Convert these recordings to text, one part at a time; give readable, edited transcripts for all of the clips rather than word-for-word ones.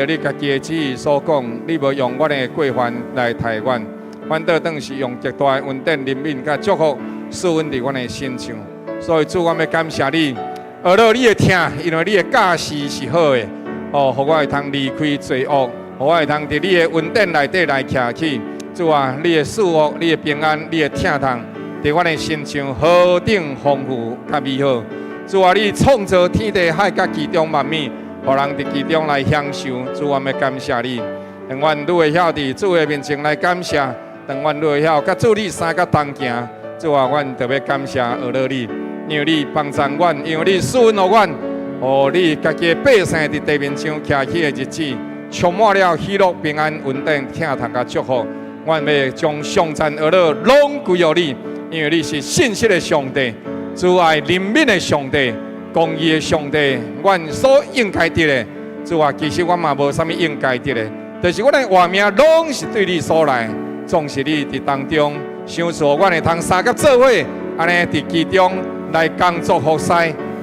你家己的旨意所講，你無用阮的過犯來刣阮，反倒轉是用極大的恩典、憐憫佮祝福賜阮佇阮的身上。所以主，阮欲感謝你，呵咾你的疼，因為你的教示是好的，哦，予我會通離開罪惡，予我會通佇你的恩典內底來徛起。主啊，你的賜福、你的平安、你的疼痛，佇阮的身上何等豐富佮美好。主啊，你創造天地海佮其中萬物，予人佇其中來享受。主，阮欲感謝你。當阮愈會曉佇主的面前來感謝，當阮愈會曉佮主你相佮同行，主啊，阮就欲感謝呵咾你，因為你幫助阮，因為你賜恩予阮，予你家己的百姓佇地面上徛起的日子，充滿了喜樂、平安、恩典、疼痛佮祝福。阮欲將頌讚呵咾攏歸予你，因為你是信實的上帝，慈愛憐憫的上帝，公義的上帝，阮所應該得的，主啊，其實阮嘛無啥物應該得的，就是阮的活命攏是對你所來，總是你佇當中賞賜予阮會通相佮做伙，按呢佇其中來工作服侍，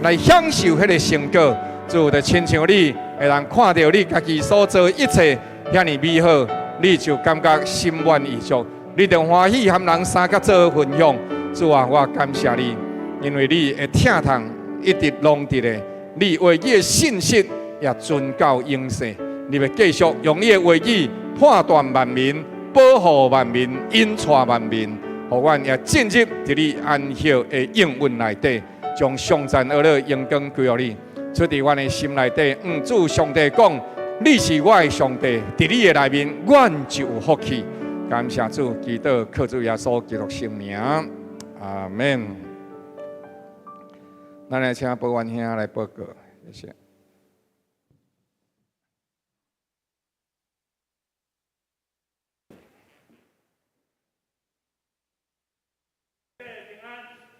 來享受彼个成果。主就親像你會通看著你家己所做一切遐爾美好，你就感覺心滿意足，你就歡喜和人相佮做伙分享。主啊，我感謝你，因為你的疼痛一直攏佇咧，你話語的信實也存到永世。你欲繼續用你的話語判斷萬民，保護萬民，引帶萬民，予阮也進入佇你安息的應允內底，將頌讚呵咾榮光歸予你。出佇阮的心內底，主上帝講，你是我的上帝，佇你的內面，阮就有福氣。感謝主，祈禱靠主耶穌基督聖名，阿門。咱來請保元兄來報告，謝謝。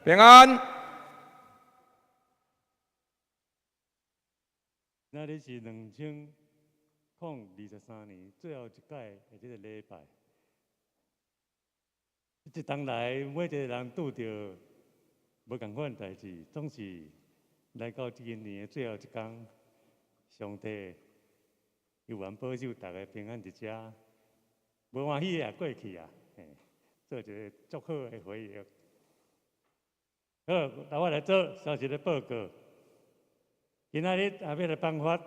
平安。今仔日是2023年最後一屆的這个禮拜。這一冬來，每一个人拄著無仝款代誌，總是來到這一年的最後一工，上帝猶原保守逐家平安佇遮，無歡喜的也過去啊，嘿，做一个足好的回憶。好，來我來做小一个報告。今仔日也欲來頒發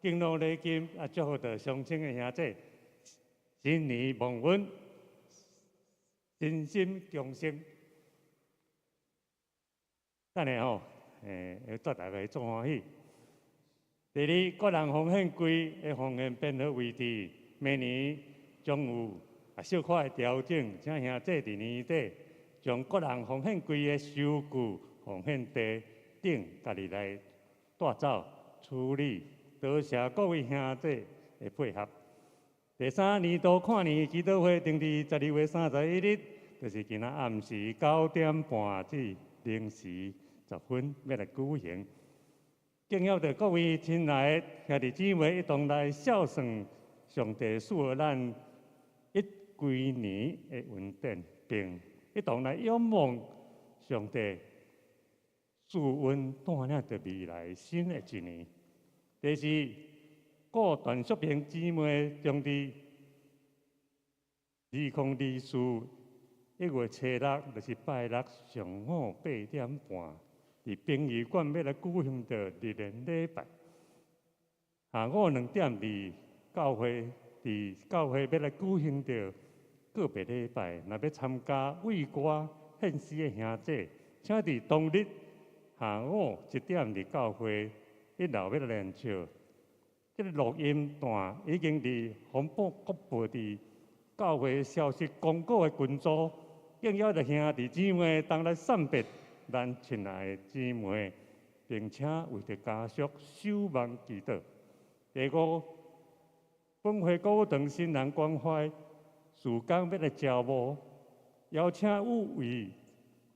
敬老禮金，啊，祝福著雙親的兄弟，新年蒙恩，身心強盛。等下吼，會帶大家做歡喜。第二，個人奉獻櫃的奉獻編號位置，明年將有啊小可的調整，請兄弟佇年底將個人奉獻櫃的收據、奉獻袋等，家己來帶走處理。多謝各位兄弟的配合。第三，年度跨年祈禱會定佇12月31日，就是今仔暗時9點半至0時10分欲來舉行。敬邀著各位親愛的兄弟姊妹一同來孝順上帝賜予咱一整年的恩典，並一同來仰望上帝賜阮帶領著未來新的一年。第四，顧陳淑萍姊妹將佇2024年1月初6，就是拜六上午8點半，佇殯儀館欲來舉行著日蓮禮拜。下午2點佇教會欲來舉行著告別禮拜。若欲參加慰歌獻詩的兄弟，請佇當日下午1點佇教會一樓欲來練唱。這个錄音帶已經佇紅布公布佇教會消息公告的群組，敬邀著兄弟姊妹同來送別咱親愛的姊妹，並且為著家屬守望祈禱。第五，本會高等新人關懷事工欲來招募，邀請五位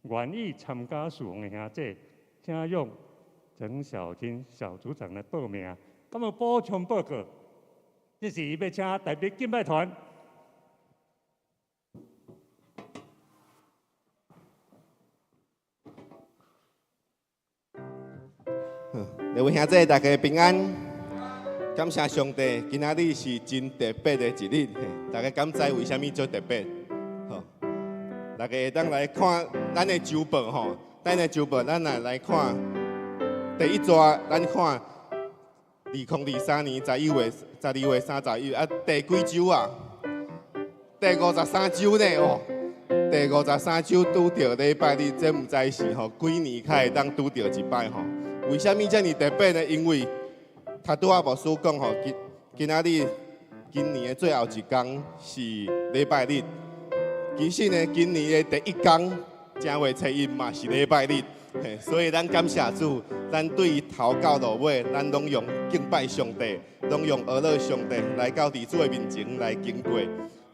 願意參加事奉的兄弟，請用陳小金小組長來報名。咁啊，補充報告，這是欲請代表敬拜團。好，各位兄弟，大家平安。感謝上帝，今仔日是真特別的一日。大家敢知為啥物做特別？好，大家會當來看咱的週報吼，咱的週報，咱來看第一逝，咱看2023年11月12月31，啊，第幾週啊？第五十三週呢？哦，第五十三週拄著禮拜日，這毋知是吼幾年才會當拄著一擺吼？為啥物遮爾特別呢？因為頭拄仔牧師講吼，今仔日今年的最後一工是禮拜日。其實呢，今年的第一工正月初一嘛是禮拜日，嘿，所以咱感謝主，咱對頭到落尾，咱攏用敬拜上帝，攏用呵咾上帝來到佇主的面前來經過。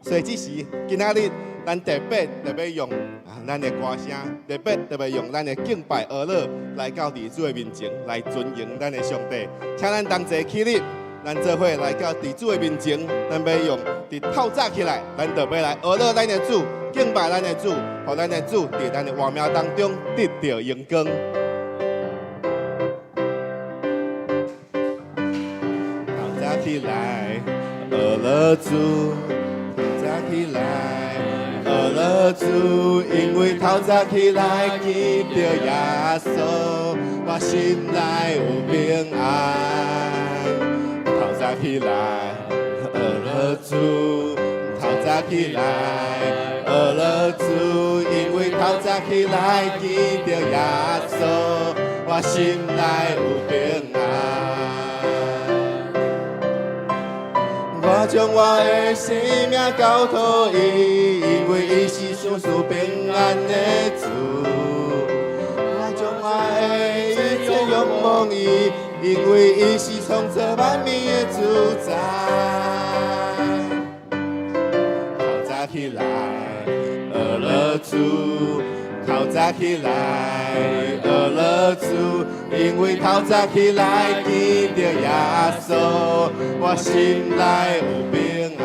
所以這時今仔日咱特別特別用啊，咱的歌聲，特別特別用咱的敬拜呵咾來到佇主的面前來尊榮咱的上帝。請咱同齊起立，咱做伙來到佇主的面前，咱欲用佇透早起來，咱就欲來呵咾咱的主，敬拜咱的主，予咱的主佇咱的活命當中得著榮光。透早起來，呵咾主。早起來，呵咾主，因為透早起來見著耶穌，我心內有平安。透早起來，呵咾主，透早起來，呵咾主，因為透早起來見著耶穌，我心內有平安。我將我的生命交託伊，因為伊是賞賜平安的主。我將我的一切仰望伊，因為伊是創造萬物的主宰。透早起來，呵咾主，透早起來，呵咾主，因為透早起來見著耶穌，我心內有平安。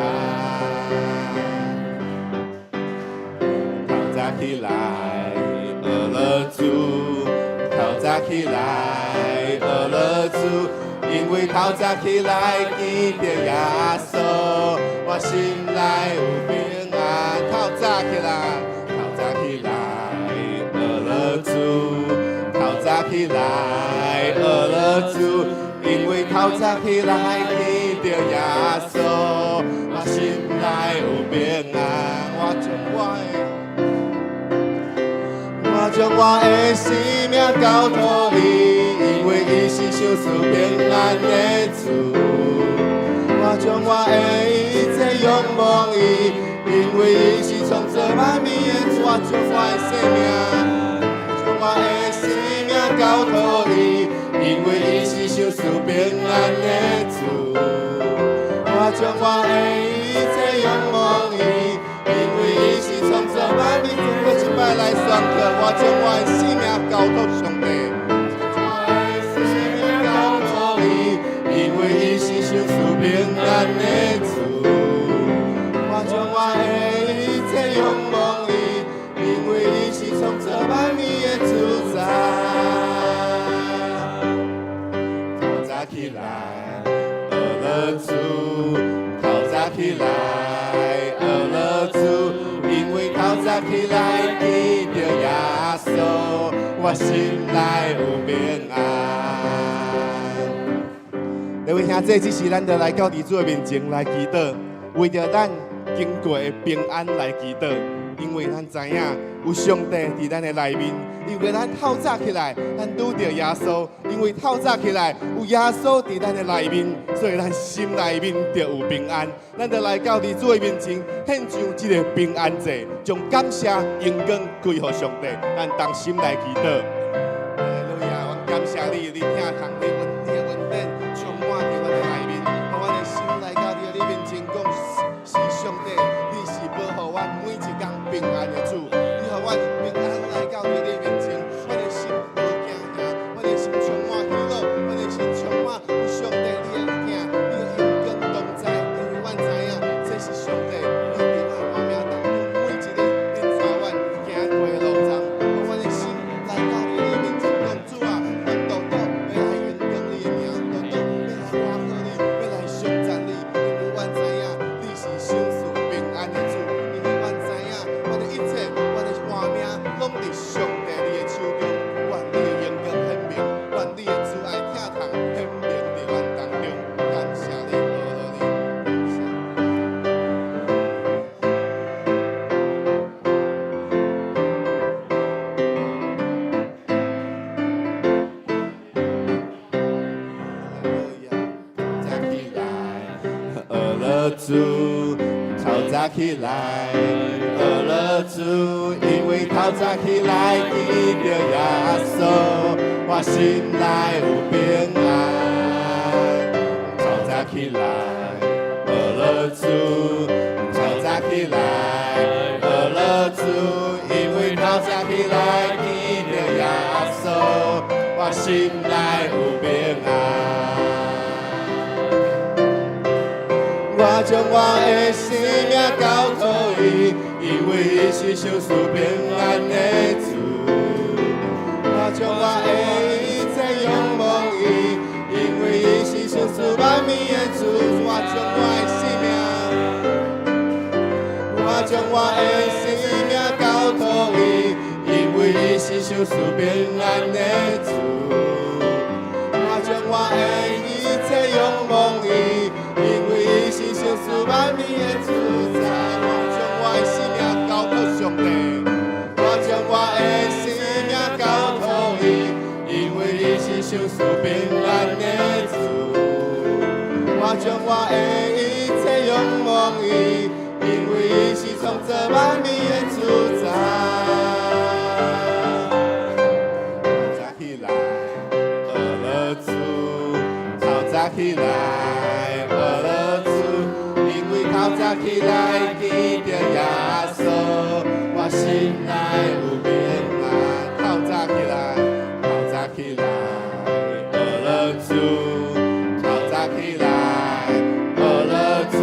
透早起來，呵咾主，透早起來，呵咾主，因為透早起來見著耶穌，我心內有平安。透早起來，透早起來，呵咾主，透早起來，呵咾主，因為透早起來見著耶穌，我心內有平安。我將我的生命交託伊，因為伊是賞賜平安的主。我將我的一切仰望伊，因為伊是創造萬物的主。我將我的生命，將我的生命交託伊，因為伊是賞賜平安的主。我將我的一切仰望伊，因為伊是創造萬物的主。閣一擺來宣告，我將我的生命交託上帝。將我的生命交託伊，因為伊是賞賜平安的主。我將我的一切仰望伊，因為伊是創造萬物的主宰。透早起來，呵咾主，透早起來，呵咾主，因為透早起來見著耶穌，我心內有平安。各位兄弟，這時咱就來到佇主的面前來祈禱，為著咱經過的平安來祈禱，因為咱知影有上帝佇咱的內面，因為咱透早起來，咱拄著耶穌，因為透早起來有耶穌佇咱的內面，所以咱心內面就有平安。咱就來到佇主的面前，獻上這个平安祭，將感謝榮光歸予上帝。咱同心來祈禱。哈利路亞！我感謝你，你疼痛，你恩你的恩典充滿佇阮的內面，予阮的心來到你的面前，講是上帝，你是保護阮每一工平安的主，你予阮平安來到你的面前，阮的心無驚嚇，阮的心充滿喜樂，阮的心充滿有上帝你的疼，你的榮光同在，因為阮知影這是上帝，你佇阮活命當中每一日你帶阮行過的路程，予阮的心來到你的面前，講主啊，阮獨獨欲來榮光。樂主，透早起來學樂主，因為透早起來見著耶穌，我心內有平安。透早起來學樂主，透早起來學樂主，因為透早起來見著耶穌，我心內有平安。我將我的生命交託伊，因為伊是賞賜平安的主。我將我的一切仰望伊，因為伊是賞賜萬民的主。我將我的生命，我將我的生命交託伊，因為伊是賞賜平安的主。我將我的一切仰望伊，因為伊是賞賜萬民的主宰。我將我的生命交託上帝，我將我的生命交託伊，因為伊是賞賜平安的主。我將我的一切仰望伊，因為伊是創造萬民的主宰。透早起來學樂主，透早起來學樂主，因為透早起來見著耶穌，我心內有平安。透早起來，透早起來學樂主，透早起來學樂主，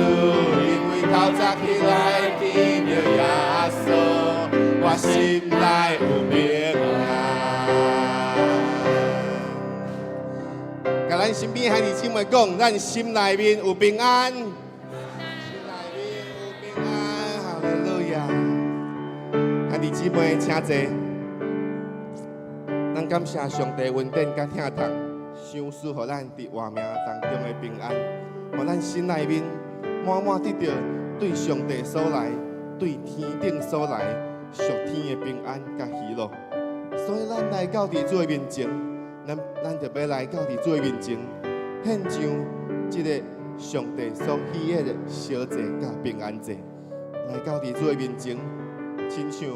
因為透早起來見著耶穌，我心內有平安。共咱身邊兄弟姊妹講，咱心內面有平安。心內面有平安，哈利路亞。兄弟姊妹，請坐。咱感謝上帝恩典佮疼痛，賞賜予咱佇活命當中的平安，予咱心內面滿滿得著對上帝所來、對天頂所來屬天的平安佮喜樂。所以咱來到佇主的面前，咱就欲來到佇主的面前，獻上這个上帝所喜悅的燒祭佮平安祭，來到佇主的面前，親像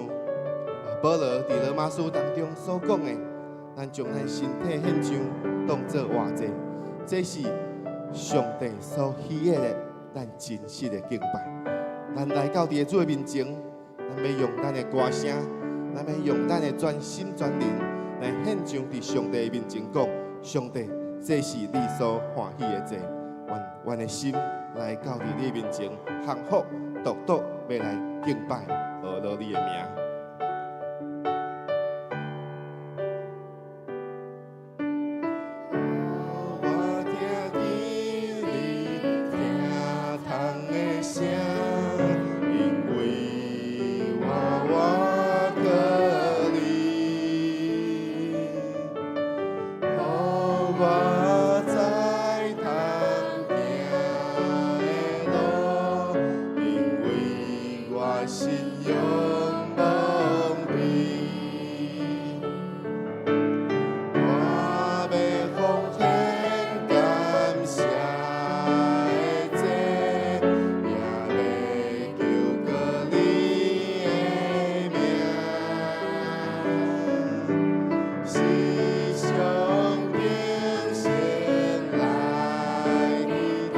保羅佇羅馬書當中所講的，咱將咱身體獻上，當做活祭，這是上帝所喜悅的，咱真實的敬拜。咱來到佇主的面前，咱欲用咱的歌聲，咱欲用咱的全心全靈來獻上佇上帝的面前，講：上帝，這是你所歡喜的祭。願阮的心來到佇你面前，降服、獨獨欲來敬拜、學落你的名。我聽見你疼痛的聲，因為我倚靠你，予我知通行的路，因為我信仰無變。我欲奉獻感謝的祭，也欲求告你的名。是上頂先來祈禱，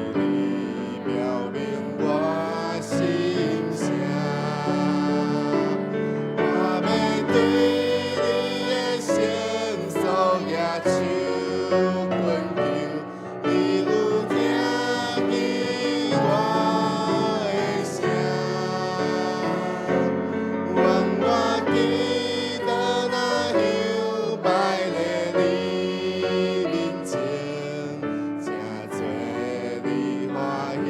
對你表明我心聲。我欲對你的聖所舉手懇求，你有聽見我的聲。願我祈禱若香擺咧你面前，成做你歡喜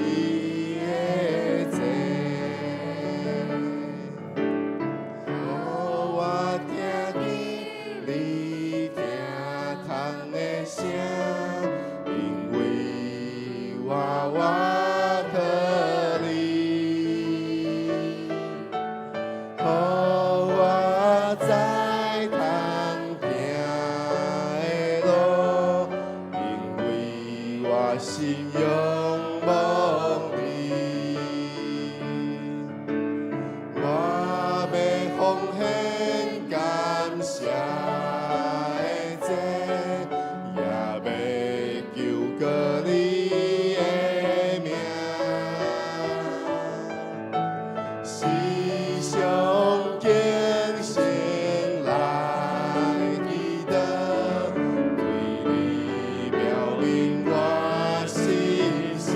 的祭。予我聽見你疼痛的聲，因為我倚靠你，予我知通行的路，因為我信心仰望你。我欲奉獻感謝的祭，也欲求告你的名。時常虔誠來祈禱，對你表明我心聲。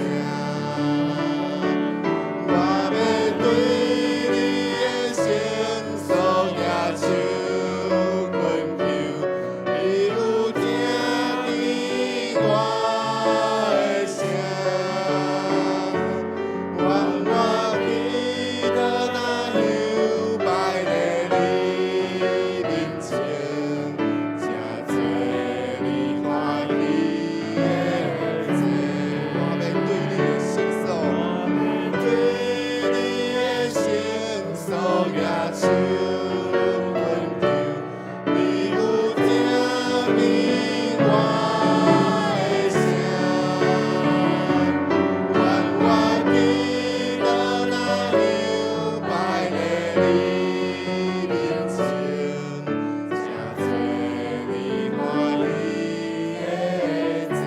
我欲對你的聖所舉手懇求，你有聽見我的聲。願我祈禱若香擺佇你面前，成做你歡喜的祭。我欲對你的聖所，對你的聖所舉手懇求，你有聽見我的聲。願我祈禱若香擺佇你面前，成做你歡喜的祭。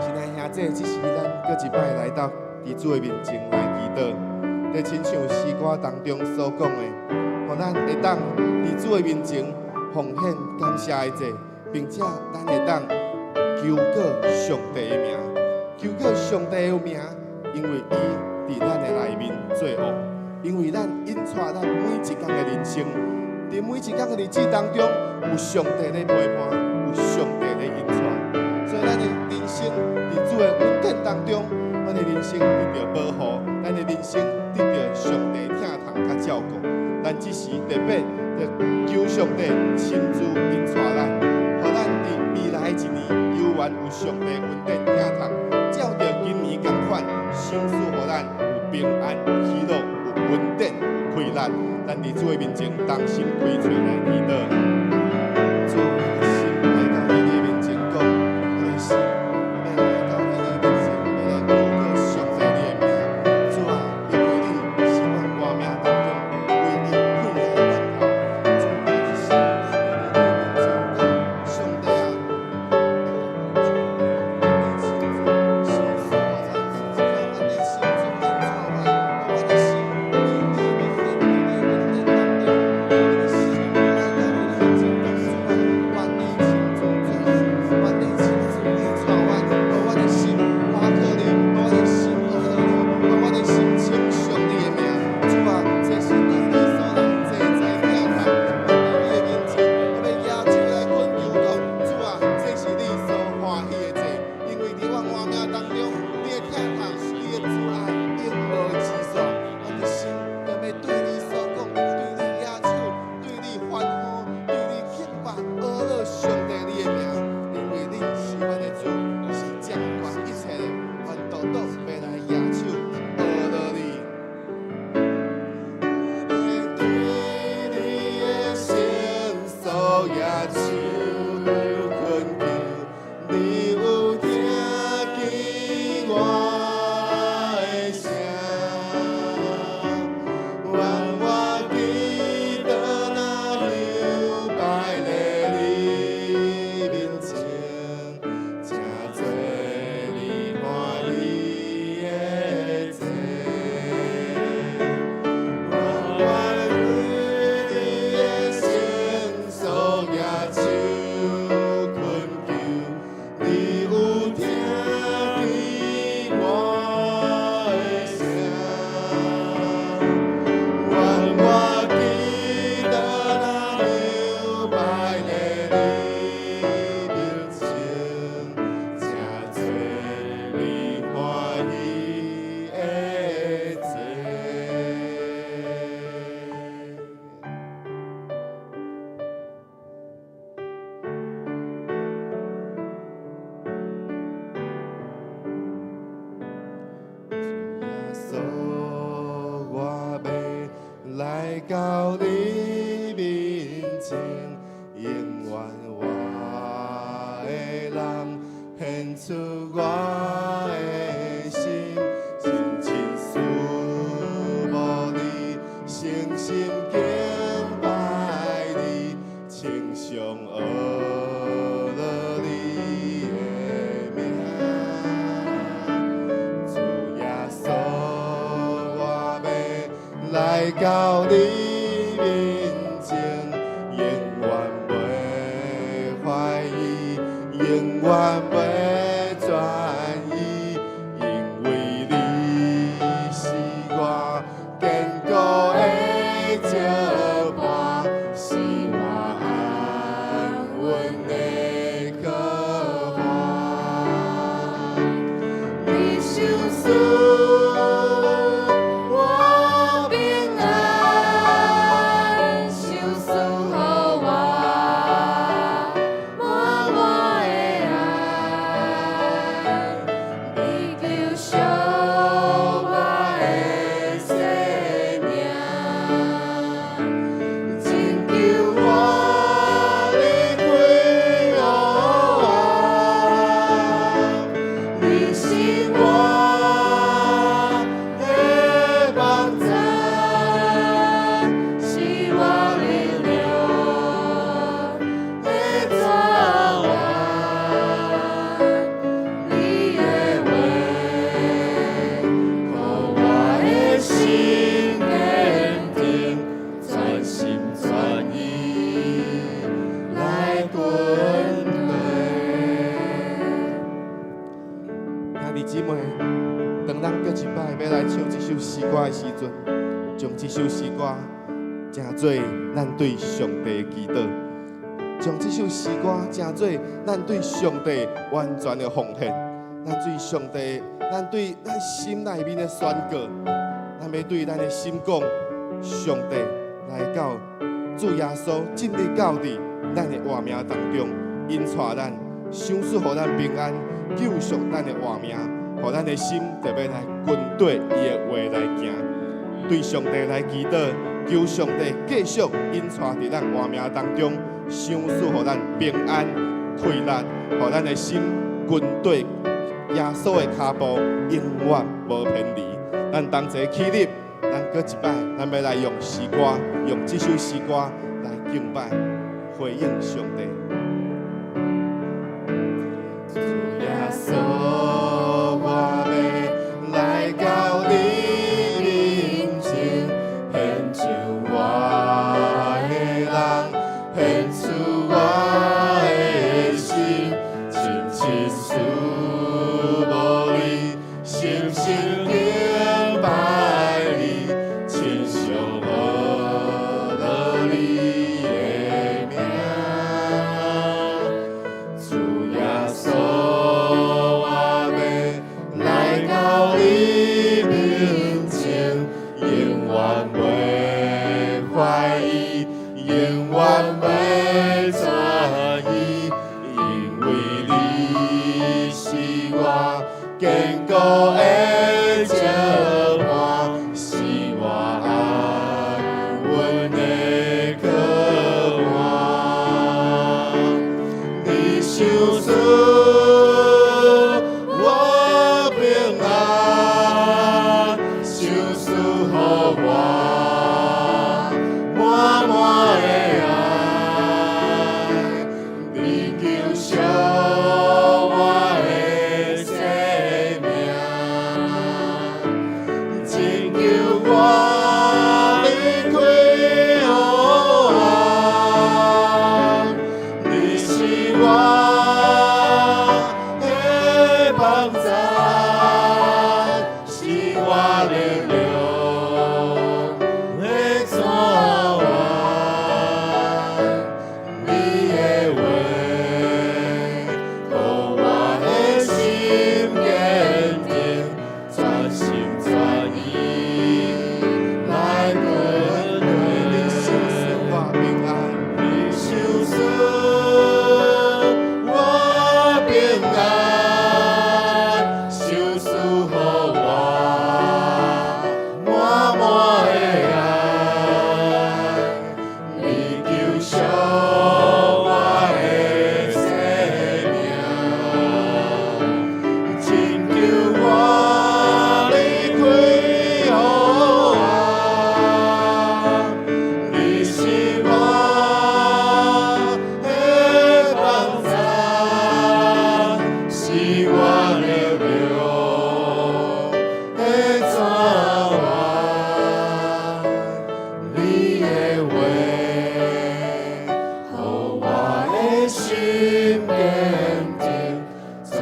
親愛兄弟，這是咱閣一擺來到佇主的面前來祈禱，就親像詩歌當中所講的，予咱會當佇主的面前奉獻感謝的祭，並且咱會當求告上帝的名，求告上帝的名，因為伊佇咱的內面做王，因為咱引帶咱每一工的人生，佇每一工的日子當中，有上帝咧陪伴，有上帝咧引帶，所以咱的人生佇主的恩典當中，咱的人生得著保護，咱的人生得著上帝疼痛佮照顧。咱這時特別著求上帝親自引帶咱，予咱佇未來一年猶原有上帝恩典疼痛，照著今年仝款，賞賜予咱有平安、有喜樂、有恩典、有氣力。咱佇主的面前同心開喙來祈禱。主，阮的心來到你的面前講，阮的心欲來到你的面前，欲來求告上帝你的名。主啊，因為你是阮活命當中唯一氣力的源頭。主，阮的心來到你的面前講，上帝啊，你親自賞賜予咱，讓阮的心主引帶阮，予阮的心佇你的面佇你的恩典當中，阮的心來到你的面前講，主啊，願你親自做主，願你親自引帶阮，予阮的心倚靠你，予阮的心阿樂你，予阮的心稱頌你的名。主啊，這是對你所來濟濟疼痛，阮佇你的面前，我欲舉手來懇求講，主啊，這是你所歡喜的祭，因為佇阮活命當中，你的疼痛，你的慈愛永無止煞。阮的心特欲對你所講，對你舉手，對你歡呼，對你敬拜，阿樂上帝你的名，因為你是阮的主，是掌管一切的，阮獨獨欲來舉手阿樂你。欲對你的聖所舉手懇求，你有聽見我的聲。願我祈禱若香擺佇你面前，成做你歡喜的祭。願我對你的聖所舉手懇求，你有聽見我的聲。願我祈禱若香擺佇你面前，成做你歡喜的祭。主耶穌，我欲來到你面前，永遠我的人。獻出我的心，深深思慕你，誠心敬拜你，稱頌阿樂你的名。主耶穌，我欲來到你面前，永遠袂懷疑，永遠袂轉移，因為你是我堅固的石磐，是我安穩的靠岸。你賞賜我平安，賞賜予我滿滿的愛，你救贖我的生命，拯救我離開黑暗，你是我的幫助，是我力量的泉源。你的話，予我的心堅定，全心全意來跟隨。兄弟姊妹，當咱閣一擺欲來唱這首詩歌的時陣，將這首詩歌成做咱對上帝的祈禱，將這首詩歌成做咱對上帝完全的奉獻，咱對上帝，咱對咱心內面的宣告，咱欲對咱的心講，上帝來到主耶穌進入到佇咱的活命當中，引帶咱，賞賜予咱平安，救贖咱的活命，予咱的心特別來跟對伊的話來行，對上帝來祈禱，求上帝繼續引帶佇咱活命當中，賞賜予咱平安、快樂，予咱的心跟對耶穌的跤步，永遠無偏離。咱同齊起立，咱閣一擺，咱欲來用詩歌，用這首詩歌來敬拜，回應上帝。主耶穌，我欲來到你面前，獻上我的人，獻出我的心，深深思慕你，誠心敬拜你，稱頌阿樂你的名。主耶穌，我欲來到你面前，永遠袂懷疑，永遠袂轉移，因為你是我堅固的石磐，是我安穩的靠岸。你賞賜我平安，賞賜予我滿滿的愛，你救贖我的生命。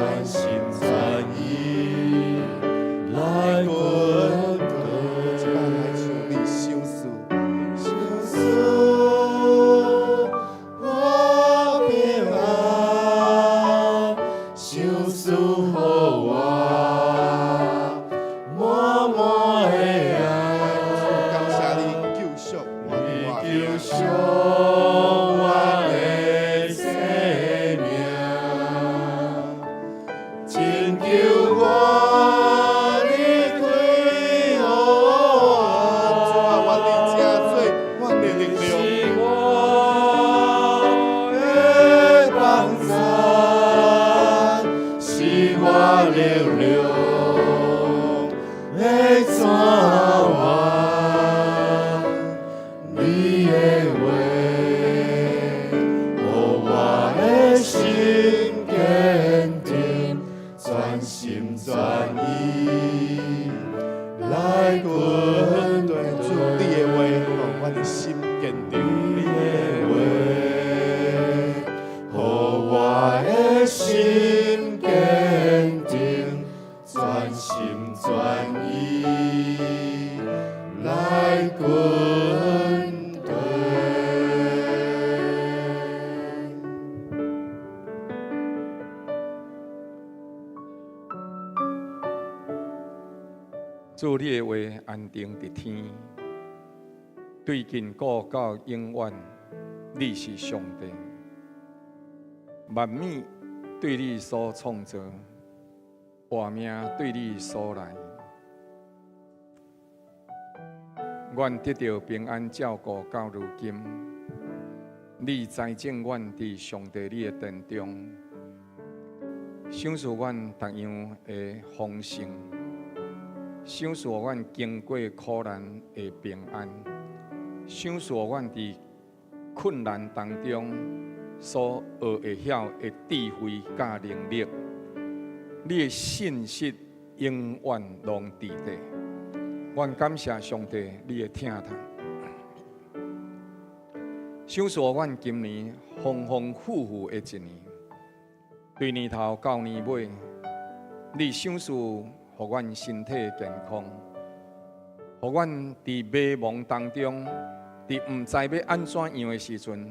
全心全意來跟隨。這擺來唱你賞賜，賞賜我平安，賞賜予我滿滿的愛。感謝你救贖我的你救贖我的生命，拯救我離開黑主啊，暗。願你成做阮的力是量，我的幫贊，是我力量的泉源。你的話，予我的心堅定，全心全意來跟對主你的話，予阮的心堅定。你的話，予我的心堅定，全心全意來跟隨。主你的話安定佇天，對亙古到永遠，你是上帝。萬物對你所創造，活命對你所來。阮得著平安照顧到如今，你栽種阮佇上帝你的殿中，賞賜阮逐樣的豐盛，賞賜阮經過苦難的平安，賞賜阮佇困難當中所學會曉的智慧佮能力。你的信實永遠攏佇咧。阮感謝上帝，你的疼痛。賞賜阮今年豐豐富富的一年，對年頭到年尾，你賞賜予阮身體健康，予阮佇迷茫當中，佇毋知欲按怎樣的時陣，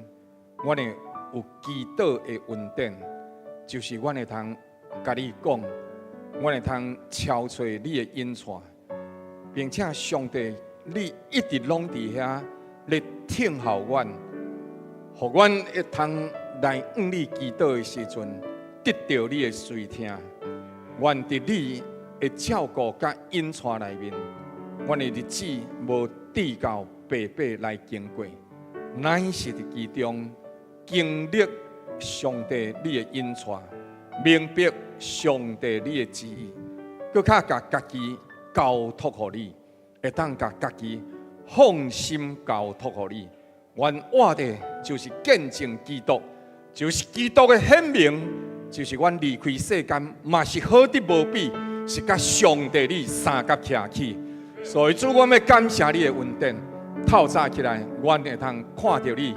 阮會有祈禱的恩典，就是阮會通共你講，阮會通敲揣你的引帶，並且上帝，你一直攏佇遐咧聽候阮，予阮會通來向你祈禱的時陣，得著你的垂聽。願佇你的照顧佮引帶內面，阮的日子無至到白白來經過，乃是佇其中經歷上帝你的引帶，明白上帝你的旨意，閣較共家己交託予你，會當共家己放心交託予你。阮活的就是見證基督，就是基督的顯明，就是阮離開世間嘛是好得無比，是佮上帝你相佮徛起。所以主，阮欲感謝你的恩典。透早起來，阮會通看著你。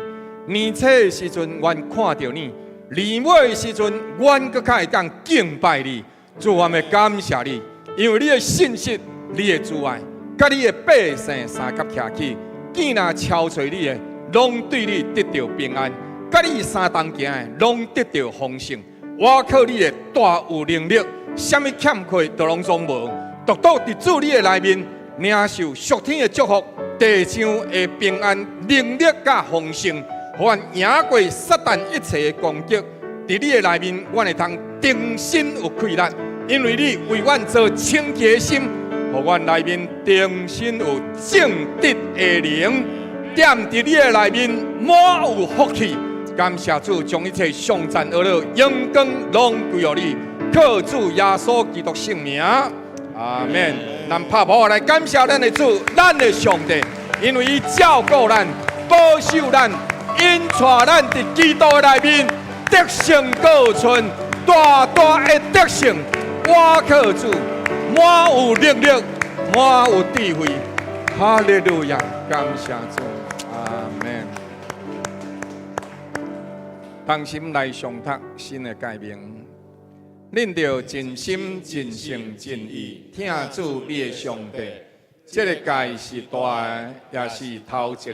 年初的時陣，阮看著你；年尾的時陣，阮閣較會當敬拜你。主，阮欲感謝你，因為你的信實、你的慈愛，佮你的百姓相佮徛起，見若敲揣你的，攏對你得著平安；佮你相同行的，攏得著豐盛。倚靠你的大有能力，啥物欠缺都攏總無。獨獨佇主你的內面，領受屬天的祝福，地上的平安、能力佮豐盛，予阮贏過撒旦一切的攻擊。佇你的內面，阮會通重新有氣力，因為你為阮造清潔的心，予阮內面重新有正直的靈，踮佇你的內面滿有福氣。感謝主，將一切頌讚呵咾榮光攏歸予你，靠主耶穌基督聖名，阿門。咱拍鼓來感謝咱的主，咱的上帝，因為伊照顧咱、保守咱、引帶咱佇基督的內面得勝過春，大大的得勝。倚靠主，滿有能力，滿有智慧。哈利路亞，感謝主，阿門。同心來誦讀新的誡命，恁著盡心、盡性、盡意疼主你的上帝。這个誡是大的，也是頭一個。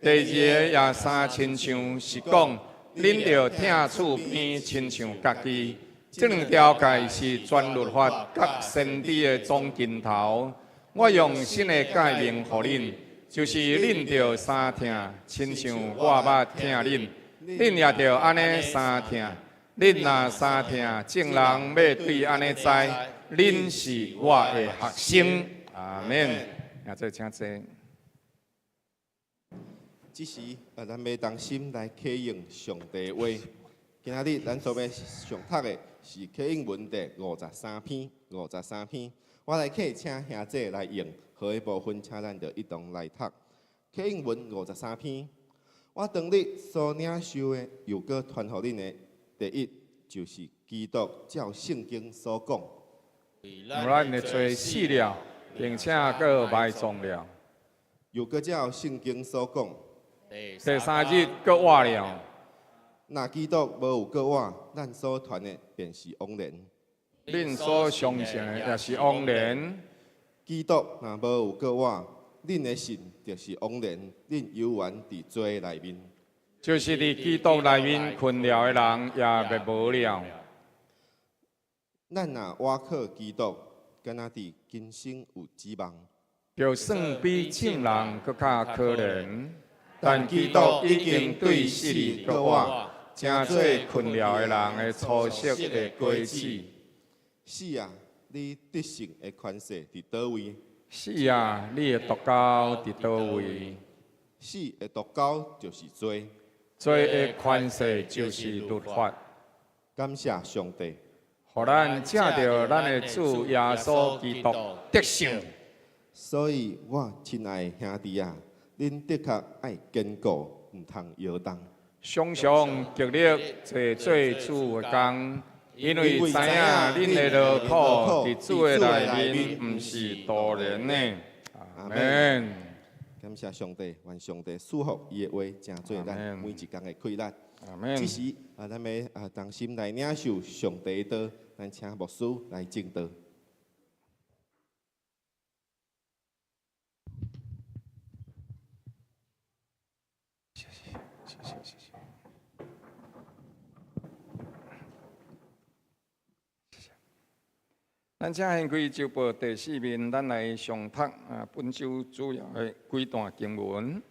第二个也相親像，是講恁著疼厝邊親像家己。這兩條誡是全律法佮先知的總根頭。我用新的誡命予恁，就是恁著相疼，親像我捌疼恁，恁也著按呢相疼。恁若相疼，眾人欲對按呢知，恁是我的學生。阿們。兄弟請坐。這時啊，咱欲同心來啟用上帝話。今仔日咱所欲上讀的是啟應文第五十三篇，五十三篇。我來客請兄弟來用，好的部分，請咱就一同來讀。啟應文五十三篇。我當日所領受的，又閣傳予恁的，第一就是基督照聖經所講，咱的罪死了，並且閣埋葬了。又閣照聖經所講，第三日閣活了。若基督無有閣活，咱所傳的便是枉然。恁所相信的也是枉然。基督若無有閣活，恁的信就是枉然，恁猶原佇罪內面。就是佇基督內面睏了的人，也欲無了。咱若倚靠基督，敢若佇今生有指望，就算比眾人閣較可憐。但基督已經對死裡閣活，成做睏了的人的初熟的果子。死啊，你得勝的權勢佇佗位？死啊，你的毒鈎佇佗位？死的毒鈎就是罪，罪的權勢就是律法。感謝上帝，予咱藉著咱的主耶穌基督得勝。所以我親愛的兄弟啊，恁的確愛堅固，毋通搖動。常常極力濟做主的工，因為知影恁的勞苦佇主的內面毋是徒然的。阿們。感謝上帝，願上帝賜福伊的話，成做咱每一工的氣力。阿們。這時啊，咱欲啊同心來領受上帝的道，咱請牧師來證道。謝謝，謝謝，謝謝。咱請掀開週報第四面，咱來上讀啊本週主要的幾段經文。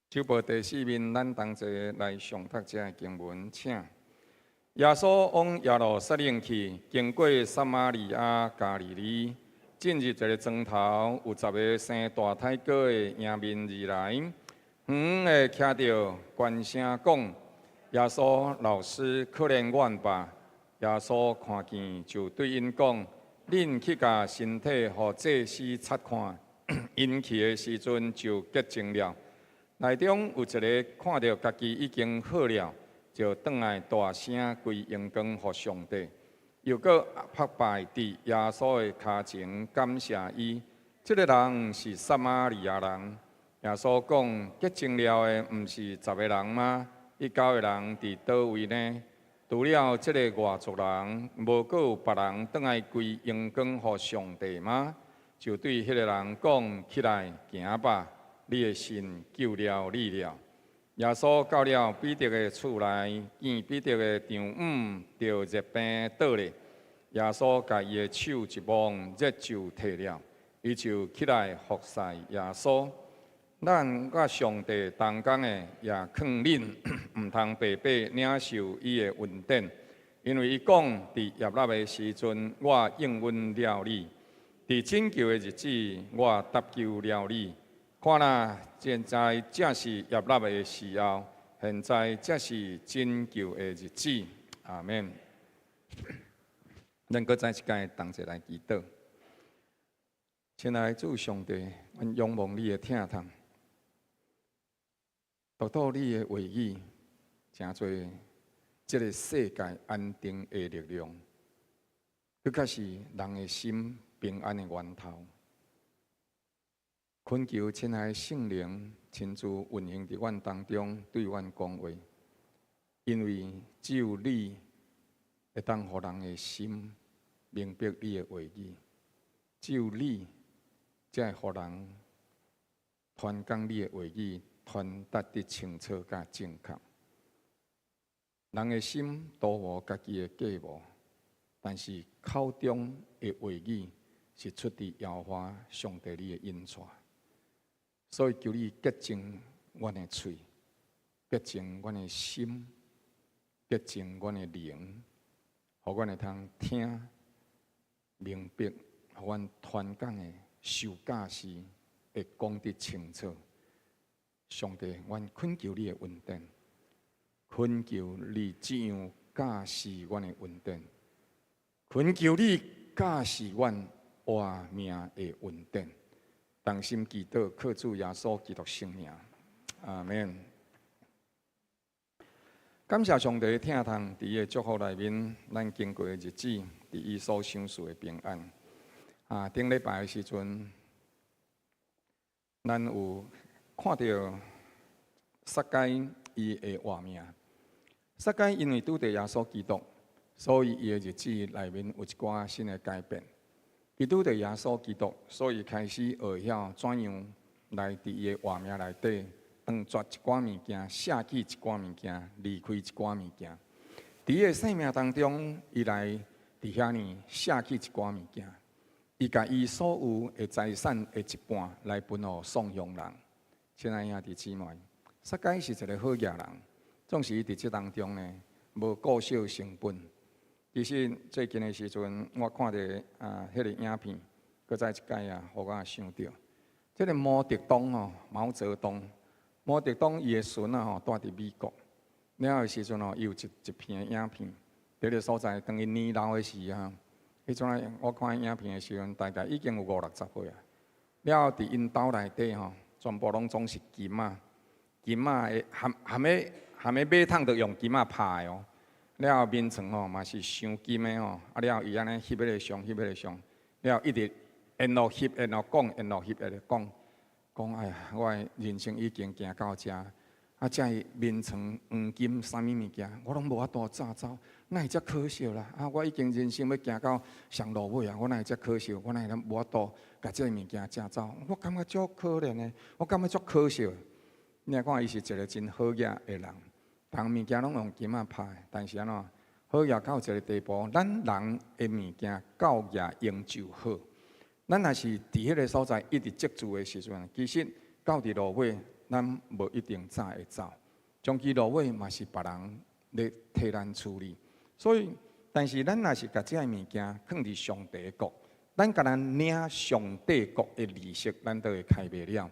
週報第四面，咱同齊來上讀這个經文，請。耶穌往耶路撒冷去，經過撒瑪利亞、加利利，進入一个莊頭，有十个生大胎哥的迎面而來，遠遠的徛著，懸聲講：耶穌老師，可憐阮吧！耶穌看見，就對𪜶講：恁去共身體予祭司察看。𪜶去的時陣就潔淨了。內中有一个看著家己已經好了，就轉來大聲歸榮光予上帝，又閣伏拜佇耶穌的跤前感謝伊。這个人是撒瑪利亞人。耶穌講：潔淨了的毋是十个人嗎？彼九个人佇佗位呢？除了這个外族人，無閣有別人轉來歸榮光予上帝嗎？就對彼个人講：起來，行吧，你的信救了你了。耶穌到了彼得的厝內，見彼得的丈母得熱病倒咧，耶穌共伊的手一摸，熱就退了，伊就起來服侍耶穌。咱佮上帝同工的，也勸恁毋通白白領受伊的恩典，因為伊講：佇悅納的時陣，我應允了你；佇拯救的日子，我搭救了你。看哪，現在正是悅納的時候，現在正是拯救的日子。阿們。咱閣再一擺同齊來祈禱。親愛的主上帝，阮仰望你的疼痛，獨到你的話語，成做這个世界安定的力量。閣較是人的心平安的源頭。懇求親愛的聖靈親自運行佇阮當中，對阮講話，因為只有你會當予人的心明白你的話語，只有你才會予人傳講你的話語，傳達得清楚佮正確。人的心都無家己的計謀，但是口中的話語是出自耶和華上帝你的引帶。所以求你潔淨阮的喙，潔淨阮的心，潔淨阮的靈，予阮會通聽明白，予阮傳講的受教時會講得清楚。上帝，阮懇求你的恩典，懇求你這樣教示阮的恩典，懇求你教示阮活命的恩典。同心祈禱，靠主耶穌基督聖名，阿門。感謝上帝疼痛，佇伊的祝福內面，咱經過的日子，佇伊所賞賜的平安。啊，頂禮拜的時陣，咱有看著撒該伊的活命。撒該因為拄著耶穌基督，所以伊的日子內面有一寡新的改變。伊拄著耶穌基督，所以開始學曉怎樣來佇伊的活命內底斷絕一寡物件，捨棄一寡物件，離開一寡物件。佇伊的生命當中，伊來佇遐呢捨棄一寡物件，伊共伊所有的財產的一半來分予喪鄉人。親愛兄弟姊妹，撒該是一個好額人，總是伊佇這當中呢，無顧惜成本。其實最近的時陣，我看著啊，彼個影片，閣再一擺啊，予我想著，這個毛澤東吼，毛澤東，毛澤東伊的孫仔吼，蹛佇美國。了後的時陣吼，伊有一一片的影片，佇个所在，當伊年老的時啊，彼陣我看影片的時陣，大概已經有五六十歲啊。了後佇𪜶兜內底吼，全部攏總是金仔，金仔的含含咧含咧馬桶都用金仔拍的哦。了後眠床吼嘛是鑲金的吼，啊了後伊按呢翕彼个相，翕彼个相，了後一直沿路翕，沿路講，沿路翕，沿路講，講哎呀，我的人生已經行到遮，啊，這个眠床黃金啥物物件，我攏無法度紮走，哪會遮可惜啦？啊，我已經人生欲行到上落尾啊，我哪會遮可惜？我哪會無法度共這个物件紮走？我感覺足可憐的，我感覺足可惜。你來看，伊是一個真好額的人。逐物件攏用金仔拍，但是按怎好額到一個地步，咱人的物件夠額用就好。咱若是佇彼个所在一直積聚的時陣，其實到佇落尾，咱無一定早會走。終其落尾嘛是別人咧替咱處理。所以，但是咱若是共這个物件囥佇上帝的國，咱共咱領上帝國的利息，咱都會開袂了。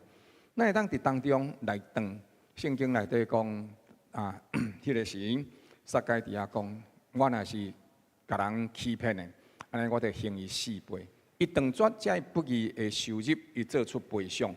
咱會當佇當中來斷，聖經內底講。啊，彼个時，撒該佇遐講，我若是共人欺騙的，按呢我就還伊四倍。伊斷絕這不義的收入，伊做出賠償，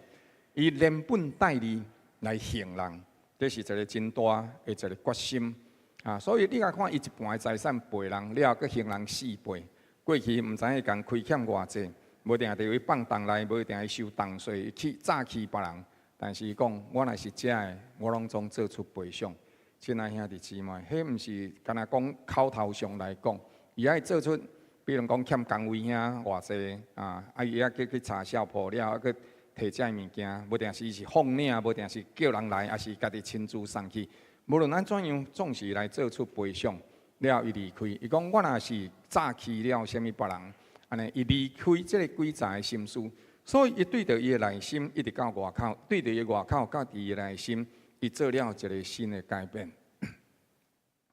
伊連本帶利來還人，這是一個真大的一個決心。啊，所以你來看，伊一半的財產賠人了後，閣還人四倍。過去毋知影伊共虧欠偌濟，無定佇伊放重來，無定伊收重稅，去詐欺別人。但是伊講，我若是這个，我攏總做出賠償。親愛兄弟姊妹，彼毋是干焦講口頭上來講，伊愛做出，比如講欠工位兄偌濟啊，啊伊猶閣去查數簿了，閣提這个物件，無定是伊是奉領，無定是叫人來，抑是家己親自送去。無論按怎樣，總是來做出賠償。了後伊離開，伊講我若是詐欺了啥物別人，按呢伊離開這个詭詐的心思，所以伊對著伊的內心一直到外口，對著伊外口佮伊的內心。伊做了一个新的改變。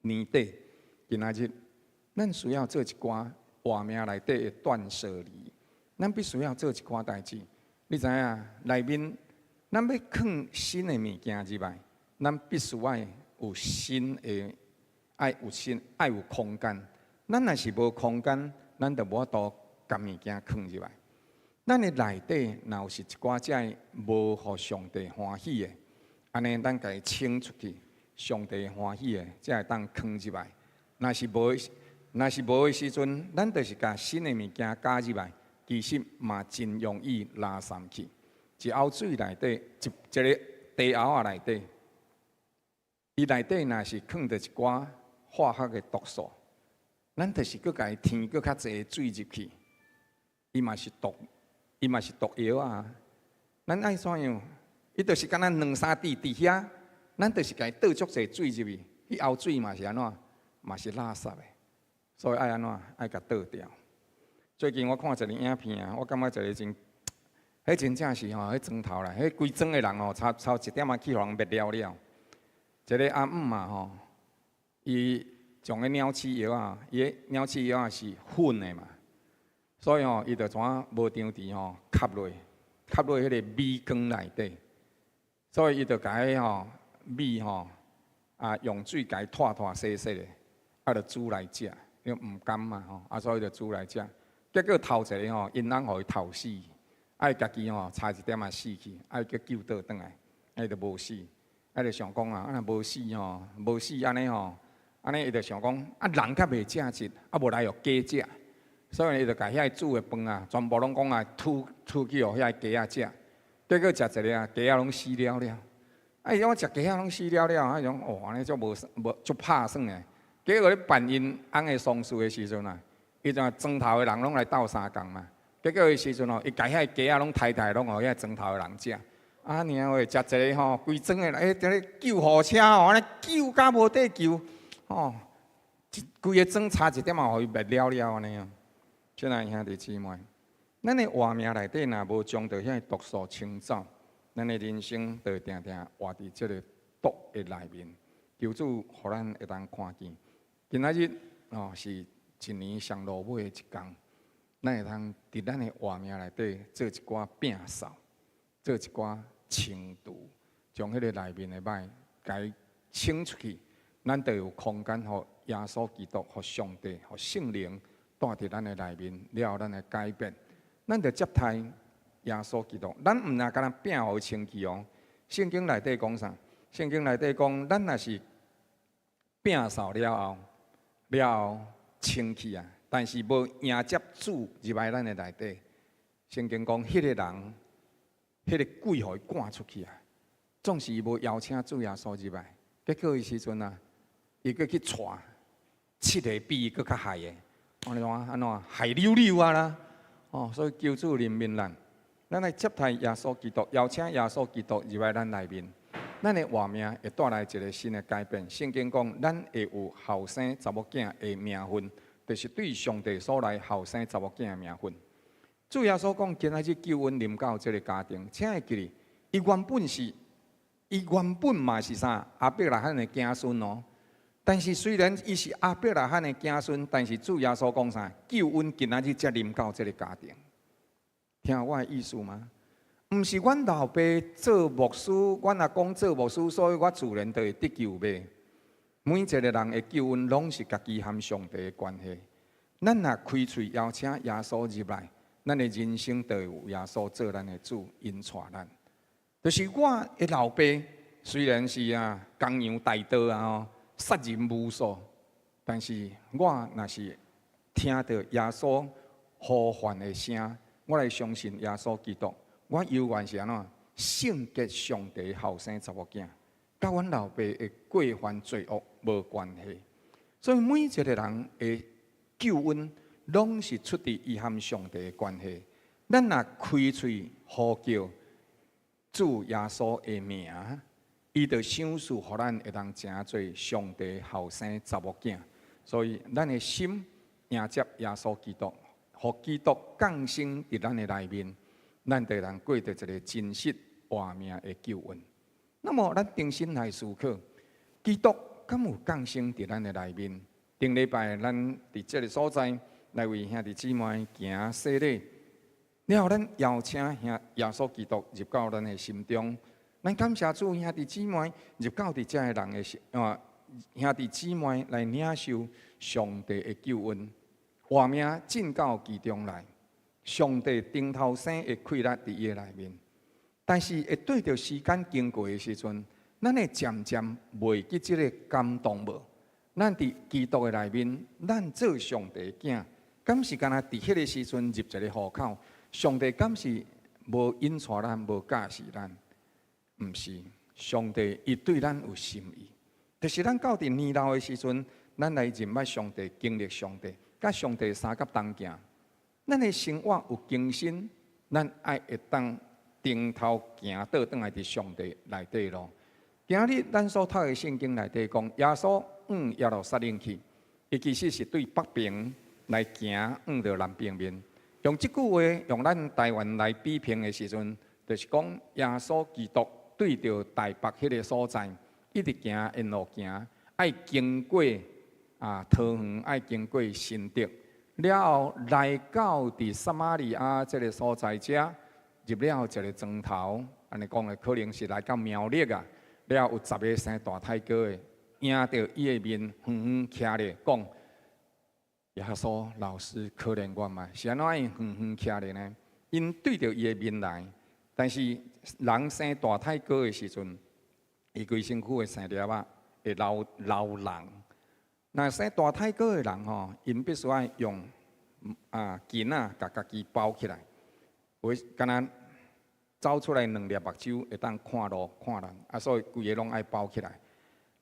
年底今仔日，咱需要做一寡活命內底的斷捨離。咱必須要做一寡代誌。你知影內面，咱欲囥新的物件入來，咱必須愛有新的，愛有新，愛有空間。咱若是無空間，咱就無法度共物件囥入來。咱的內底若有是一寡這个無予上帝歡喜的，按呢，咱共伊清出去，上帝歡喜的，才會當囥入來。若是無，若是無的時陣，咱就是共新的物件加入來，其實嘛真容易垃圾去。一甌水內底，一個茶甌仔內底，伊內底若是囥著一寡化學的毒素，咱就是閣共伊添閣較濟水入去，伊嘛是毒，伊嘛是毒藥啊！咱愛怎樣？伊就是敢若兩三滴佇遐，咱就是共伊倒足濟水入去，彼甌水嘛是按怎？嘛是垃圾的，所以愛按怎？愛共倒掉。最近我看一个影片啊，我感覺一个真，彼真正是吼，彼莊頭啦，彼規莊的人吼，差一點仔去予人滅了了。一个阿姆啊吼，伊將彼鳥鼠藥啊，伊彼鳥鼠藥啊是粉的嘛，所以吼，伊就怎無張匙吼，吸落彼個米缸內底，所以伊就共彼吼米吼啊用水共伊拖拖洗洗的，啊就煮來食，因為毋甘嘛吼，啊所以就煮來食。結果頭一个吼，𪜶翁予伊頭死，啊伊家己吼差一點仔死去，啊伊閣救倒轉來，啊伊就無死，啊就想講啊，啊若無死吼，無死按呢吼，按呢伊就想講，啊人較袂正直，啊無來予雞食，所以伊就共遐煮的飯啊，全部攏講啊吐吐去予遐雞仔食，結果食一个啊，雞仔攏死了了，啊伊講食雞仔攏死了了，啊伊講哦按呢足無無足拍算的，結果咧辦𪜶翁的喪事的時陣啊。伊就莊頭的人攏來鬥相共嘛，結果彼時陣吼，伊共遐雞仔攏刣刣，攏予遐莊頭的人食。啊娘喂，食一個吼，規莊的人，欸，佇咧救護車吼，按呢救甲無得救，吼，一規个莊差一點仔予伊滅了了按呢啊。親愛兄弟姊妹，咱的活命內底若無將著遐毒素清走，咱的人生就會定定活佇這个毒的內面。求主予咱會當看見，今仔日哦是一年上落尾的一工，咱會通佇咱的活命內底做一寡摒掃，做一寡清除，將彼個內面的歹共伊清出去，咱就有空間予耶穌基督、予上帝、予聖靈蹛佇咱的內面，了後咱來改變，咱就接待耶穌基督。咱毋若干焦摒予伊清去哦。聖經內底講啥？聖經內底講，咱若是摒掃了後，了後清去啊，但是無迎接主入來咱的內底。聖經講，彼個人，彼個鬼予伊趕出去啊。總是伊無邀請主耶穌入來，結果彼時陣啊，伊閣去娶七个比伊閣較害的，按怎按怎害溜溜啊啦！哦，所以求主憐憫咱，咱來接待耶穌基督，邀請耶穌基督入來咱內面，咱的活命會帶來一个新的改變。聖經講，咱會有後生查某囝的名分，就是對上帝所來後生查某囝的名分。主耶穌講，今仔日救恩臨到這个家庭，請會記得，伊原本是，伊原本嘛是啥？亞伯拉罕的子孫哦。但是雖然伊是亞伯拉罕的子孫，但是主耶穌講啥？救恩今仔日才臨到這个家庭。聽我的意思嗎？毋是阮老爸做牧師，阮阿公做牧師，所以我自然就會得救袂。每一个人的救恩，攏是家己和上帝的關係。咱若開喙邀請耶穌入來，咱的人生就會有耶穌做咱的主，引帶咱。就是我的老爸雖然是啊江洋大盜啊，殺人無數，但是我若是聽著耶穌呼喚的聲，我來相信耶穌基督，我猶原是按怎聖潔上帝後生查某囝，佮阮老爸的過犯罪惡無關係。所以每一個人的救恩，攏是出佇伊和上帝的關係。咱若開喙呼叫主耶穌的名，伊就賞賜予咱會當成做上帝後生查某囝。所以，咱的心迎接耶穌基督，予基督降生佇咱的內面，咱就會當過著一个真實活命的救恩。那麼，咱重新來思考，基督敢有降生佇咱的內面？頂禮拜咱佇這个所在來為兄弟姊妹行洗禮，了後咱邀請兄耶穌基督入到咱的心中。咱感謝主兄弟姊妹入到佇遮的人的心啊，兄弟姊妹來領受上帝的救恩，活命進到其中來。上帝重頭生的氣力佇伊的內面，但是會對著時間經過的時陣，咱會漸漸袂記這个感動無？咱佇基督的內面，咱做上帝的囝，敢是干焦佇彼个時陣入一个戶口？上帝敢是無引帶咱，無教示咱？毋是，上帝伊對咱有心意，就是咱到佇年老的時陣，咱來認捌上帝，經歷上帝，佮上帝相佮同行。咱的生活有更新，咱愛會當轉頭行倒轉來佇上帝內底咯。今日咱所讀的聖經內底講，耶穌往耶路撒冷去，伊其實是對北邊來行，往著南邊面。用這句話，用咱台灣來比拼的時陣，就是講耶穌基督對著台北彼个所在，一直行沿路行，愛經過桃園，愛經過新竹，了後來到佇撒瑪利亞這个所在遮，入了一个莊頭，按呢講的可能是來到苗栗啊。了後有十个生大胎哥的，迎著伊的面，遠遠徛咧講：耶穌老師可憐我嘛！是按怎𪜶遠遠徛咧呢？𪜶對著伊的面來，但是人生大胎哥的時陣，伊規身軀會生粒仔，會流流膿。若生大胎哥的人吼，𪜶必須愛用巾仔共家己包起來，會敢若走出來兩粒目睭會當看路看人，所以規个攏愛包起來。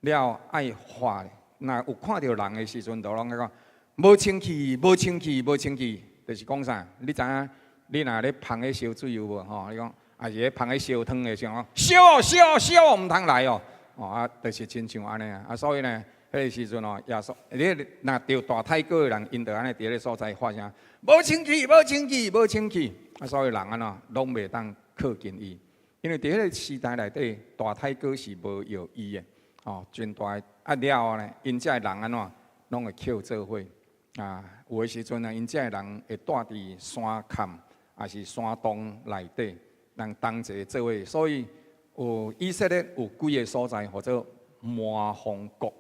了愛喊，若有看著人的時陣，就攏愛講無清氣，無清氣，無清氣，就是講啥？你知影？你若咧芳彼燒水有無？吼，你講，抑是咧芳彼燒湯的時候，燒燒燒，毋通來哦！哦就是親像按呢啊，所以呢，彼个時陣哦，耶穌，你若著大胎哥的人，𪜶就按呢佇彼个所在喊聲無清氣，無清氣，無清氣。所以人按怎攏袂當靠近伊，因為佇彼个時代內底，大胎哥是無藥醫的，哦，真大的了後呢，𪜶遮的人按怎攏會抾做伙啊，有的時陣啊，𪜶遮的人會蹛佇山崁，抑是山洞內底，人同齊做伙，所以有以色列有幾个所在，號做麻風谷，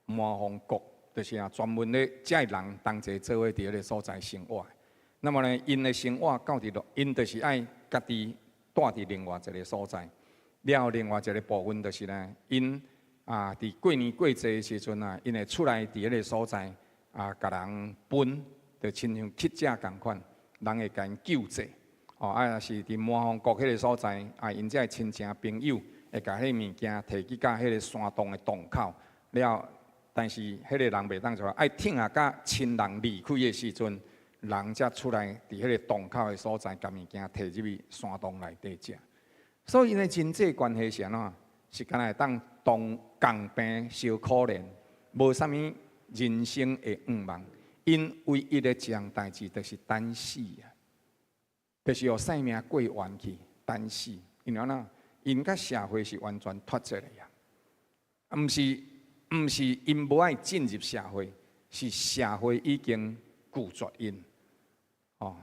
麻風谷就是啊，專門咧遮的人同齊做伙佇彼个所在生活。那麼呢，𪜶的生活到佇落，𪜶就是愛家己蹛佇另外一个所在。了後另外一个部分就是呢，𪜶佇過年過節的時陣啊，𪜶會出來佇彼个所在共人分，就親像乞食仝款，人會共𪜶救濟。哦，若是佇麻風谷彼个所在，𪜶遮的親情朋友會共彼个物件提去到彼个山洞的洞口。了，但是彼个人袂當出來，愛疼啊，佮親人離開的時陣，人才出來佇彼个洞口的所在，共物件提入去山洞內底食。所以𪜶的人際關係是按怎？是敢若會當同共病相可憐，無啥物人生的願望。𪜶唯一的一項代誌就是等死啊，就是予性命過完去，等死。因為按怎？𪜶佮社會是完全脫節的啊！毋是，𪜶無愛進入社會，是社會已經拒絕𪜶。哦，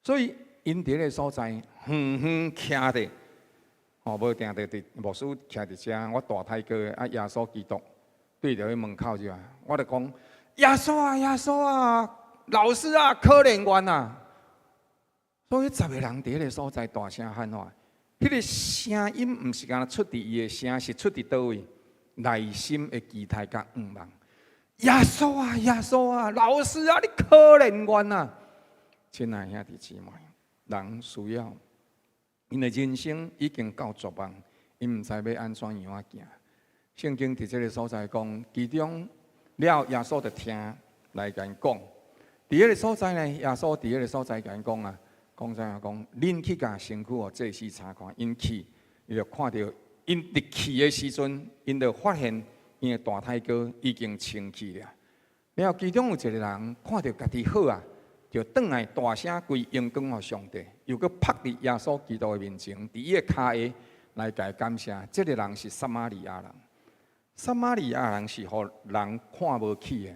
所以𪜶佇彼个所在，遠遠徛佇，哦，無定著佇牧師徛佇遮，我大太哥耶穌基督對著彼門口就啊，我就講耶穌啊，耶穌啊，老師啊，可憐阮啊！所以十个人佇彼个所在大聲喊話，彼个聲音毋是干焦出佇伊的聲，是出佇佗位？內心的期待佮願望。耶穌啊，耶穌啊，老師啊，你可憐阮啊！親愛兄弟姊妹，人需要，𪜶的人生已經到絕望，𪜶毋知欲按怎樣仔行。聖經佇這个所在講，其中了耶穌就聽來共𪜶講，佇彼个所在呢，耶穌佇彼个所在共𪜶講啊，講啥？講恁去共身軀予祭司查看，𪜶去，伊就看著𪜶入去的時陣，𪜶就發現𪜶的大胎哥已經清氣了。了後其中有一个人看著家己好啊，就轉來大聲歸榮光予上帝，又閣拍佇耶穌基督的面前，佇伊的跤下來共伊感謝。這个人是撒瑪利亞人，撒瑪利亞人是予人看無起的，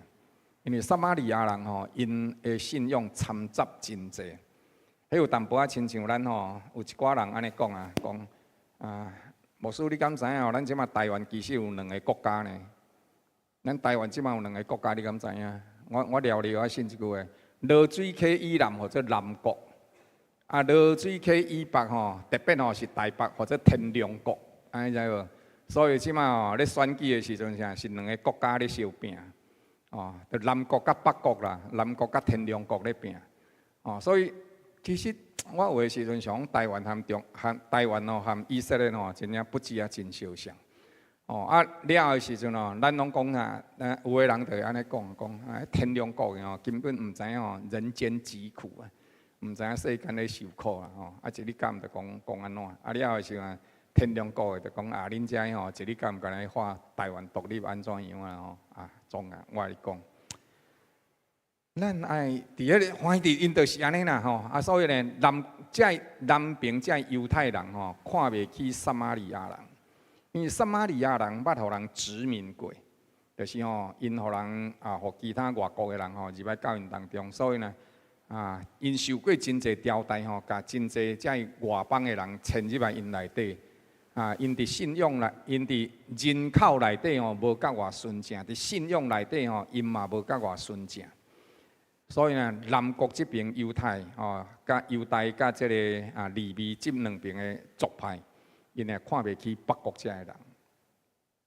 因為撒瑪利亞人吼，𪜶的信仰摻雜真濟。彼有淡薄仔親像咱吼，有一寡人按呢講啊，講啊，牧師你敢知影？咱這馬台灣其實有兩个國家呢。咱台灣這馬有兩个國家，你敢知影？我聊聊我信這句話：濁水溪以南號做南國，濁水溪以北吼，特別吼是台北號做天龍國，按呢知無？所以這馬吼咧選舉的時陣，啥是兩个國家咧相拚。哦，就南國佮北國啦，南國佮天龍國咧拚。哦，所以其實我有的時陣想台灣和中和台灣哦和以色列哦，真正不止啊真相像。哦啊了的時陣哦，咱攏講啊，有的人就會按呢講講啊，天龍國的哦，根本毋知影哦人間疾苦啊，毋知影世間咧受苦啦吼。啊，一日敢就講講按怎？啊了的時陣，天龍國的就講啊，恁遮吼一日敢敢來看台灣獨立按怎樣啊吼？啊，總啊，我共你講，咱愛佇彼个反正𪜶就是按呢啦吼。啊，所以呢，南這南邊這猶太人吼，看袂起撒瑪利亞人，因為撒瑪利亞人捌予人殖民過，就是吼，𪜶予人啊，予其他外國的人吼入來到𪜶當中，所以呢，啊，𪜶受過真濟招待吼，共真濟這外邦的人遷入來𪜶內底。啊，𪜶佇信仰內，𪜶佇人口內底吼，無較偌純正；佇信仰內底吼，𪜶嘛無較偌純正。所以呢，南國這邊猶太吼，佮猶大佮這个啊利未這兩邊的族派，𪜶會看袂起北國遮的人。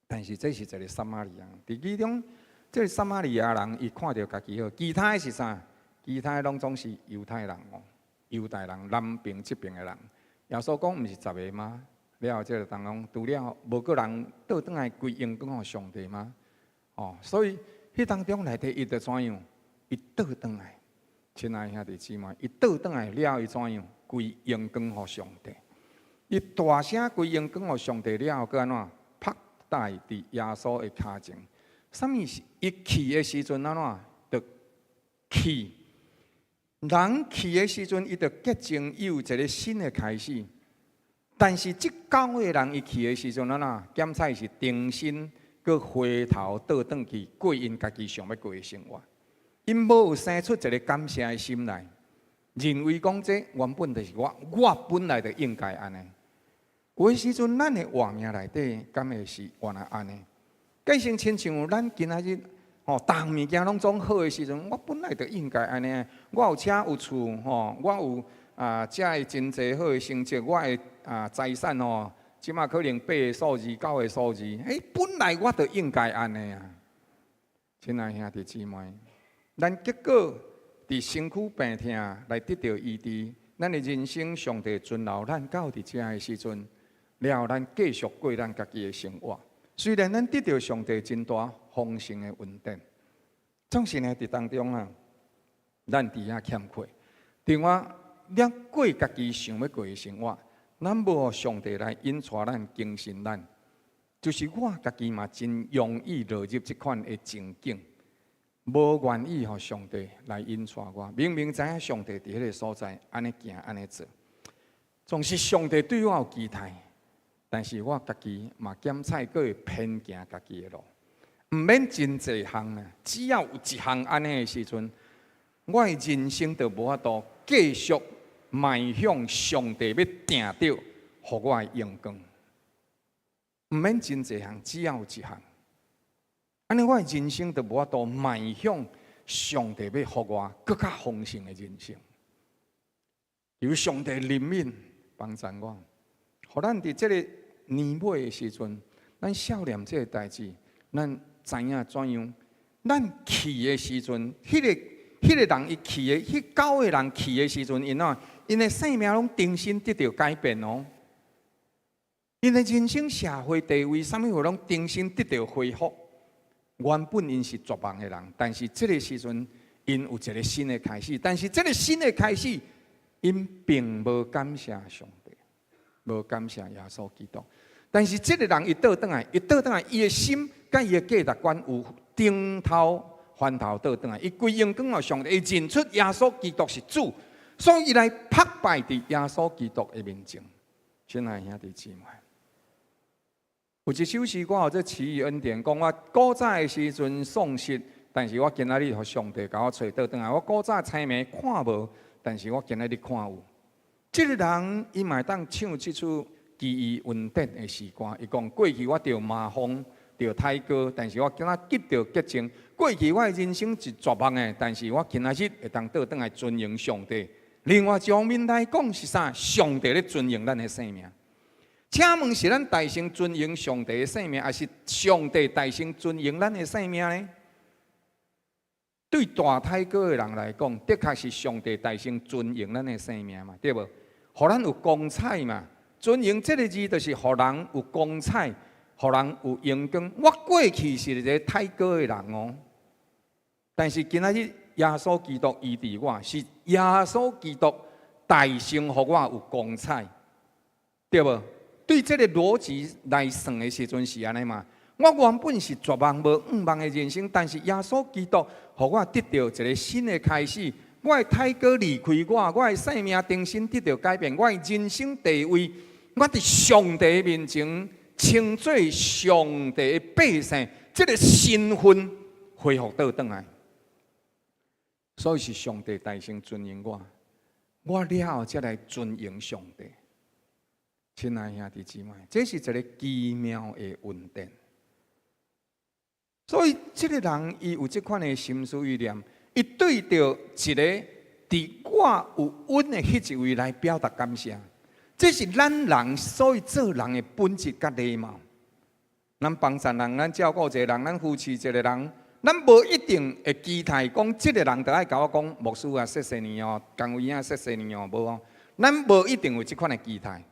但是這是一个撒瑪利亞，佇其中這个撒瑪利亞人，伊看著家己好，其他的是啥？其他的攏總是猶太人哦，猶太人南邊這邊的人。耶穌講毋是十个嗎？了後這个當中，除了無閣人倒轉來歸榮光予上帝嗎？哦，所以彼當中內底伊就怎樣？伊倒轉來，親愛兄弟姊妹，伊倒轉來了後，伊怎樣？歸榮光予上帝。伊大聲歸榮光予上帝了後，閣按怎？仆倒佇耶穌的跤前。啥物是？伊去的時陣按怎？就去。人去的時陣，伊就潔淨，有一个新的開始。但是這九個人伊去的時陣，按怎？檢採是重新閣回頭倒轉去過𪜶家己想欲過的生活。𪜶無有生出一个感謝的心來，認為講這原本就是我，我本來就應該按呢。有的時陣，咱的活命內底，敢會是原來按呢？計成親像咱今仔日吼，逐項物件攏總好的時陣，我本來就應該按呢。我有車有厝吼，我有啊，遮的真濟好的成績，我的啊財產吼，這馬可能八個數字、九個數字，欸，本來我就應該按呢啊。親愛兄弟姊妹，咱結果佇身軀病痛來得著醫治，咱的人生上帝存留咱到佇遮的時陣，了後咱繼續過咱家己的生活。雖然咱得著上帝真大豐盛的恩典，總是呢佇當中啊，咱佇遐欠缺。另外，咱過家己想欲過的生活，咱無予上帝來引帶咱、更新咱，就是我家己嘛真容易落入這款的情景，無願意予上帝來引帶我。明明知影上帝佇彼个所在，按呢行，按呢做，總是上帝對我有期待，但是我家己嘛檢採閣會偏行家己的路，毋免真濟項啊，只要有一項按呢的時陣，我的人生就無法度繼續邁向上帝欲定著予我的榮光。毋免真濟項，只要有一項，按呢我的人生就無法度邁向上帝欲予我閣較豐盛的人生。求上帝憐憫幫助我，予咱佇這个年尾的時陣，咱數念這个代誌，咱知影怎樣？咱去的時陣，彼个人伊去的，彼九個人去的時陣，𪜶怎？𪜶的生命攏重新得著改變哦。𪜶的人生社會地位，啥物貨攏重新得著恢復。原本𪜶是絕望的人，但是這个時陣，𪜶有一个新的開始。但是這个新的開始，𪜶並無感謝上帝，無感謝耶穌基督。但是這个人伊倒轉來，伊倒轉來，伊的心佮伊的價值觀有頂頭翻頭倒轉來，伊歸榮光予上帝，伊認出耶穌基督是主，所以伊來仆拜佇耶穌基督的面前。親愛兄弟姊妹，有一首詩歌叫做《奇異恩典》，講我古早的時陣喪失，但是我今仔日予上帝共我揣倒轉來。我古早青盲看無，但是我今仔日看有。這个人伊嘛會當唱這首奇異恩典的詩歌。伊講過去我著麻風、著胎哥，但是我今仔得著潔淨。過去我的人生是絕望的，但是我今仔日會當倒轉來尊榮上帝。另外一方面來講是啥？上帝咧尊榮咱的生命。請問是咱代先尊榮上帝的生命，還是上帝代先尊榮咱的生命呢？對大太高的人來講，的確是上帝大聖尊榮咱的生命嘛，對無？予咱有光彩嘛。尊榮這个字就是予人有光彩，予人有榮光。我過去是一个太高的人哦，但是今仔日耶穌基督醫治我，是耶穌基督大聖予我有光彩，對無？對這个邏輯來算的時陣是按呢嘛？我原本是絕望無向望的人生，但是耶穌基督予我得著一个新的開始。我的太過離開我，我的生命重新得著改變，我的人生地位，我佇上帝面前稱做上帝的百姓，這个身份恢復倒轉來。所以是上帝大聖尊榮我，我了後才來尊榮上帝。親愛兄弟姊妹，這是一个奇妙的恩典。所以這个人伊有這款的心思意念，伊對著一个佇我有恩的彼一位來表達感謝。這是咱人所以做人的本質佮禮貌。咱幫助人，咱照顧一个人，咱扶持一个人，咱無一定會期待講這个人著愛共我講牧師啊，謝謝你哦，江委啊，謝謝你哦，無哦，咱無一定有這款的期待。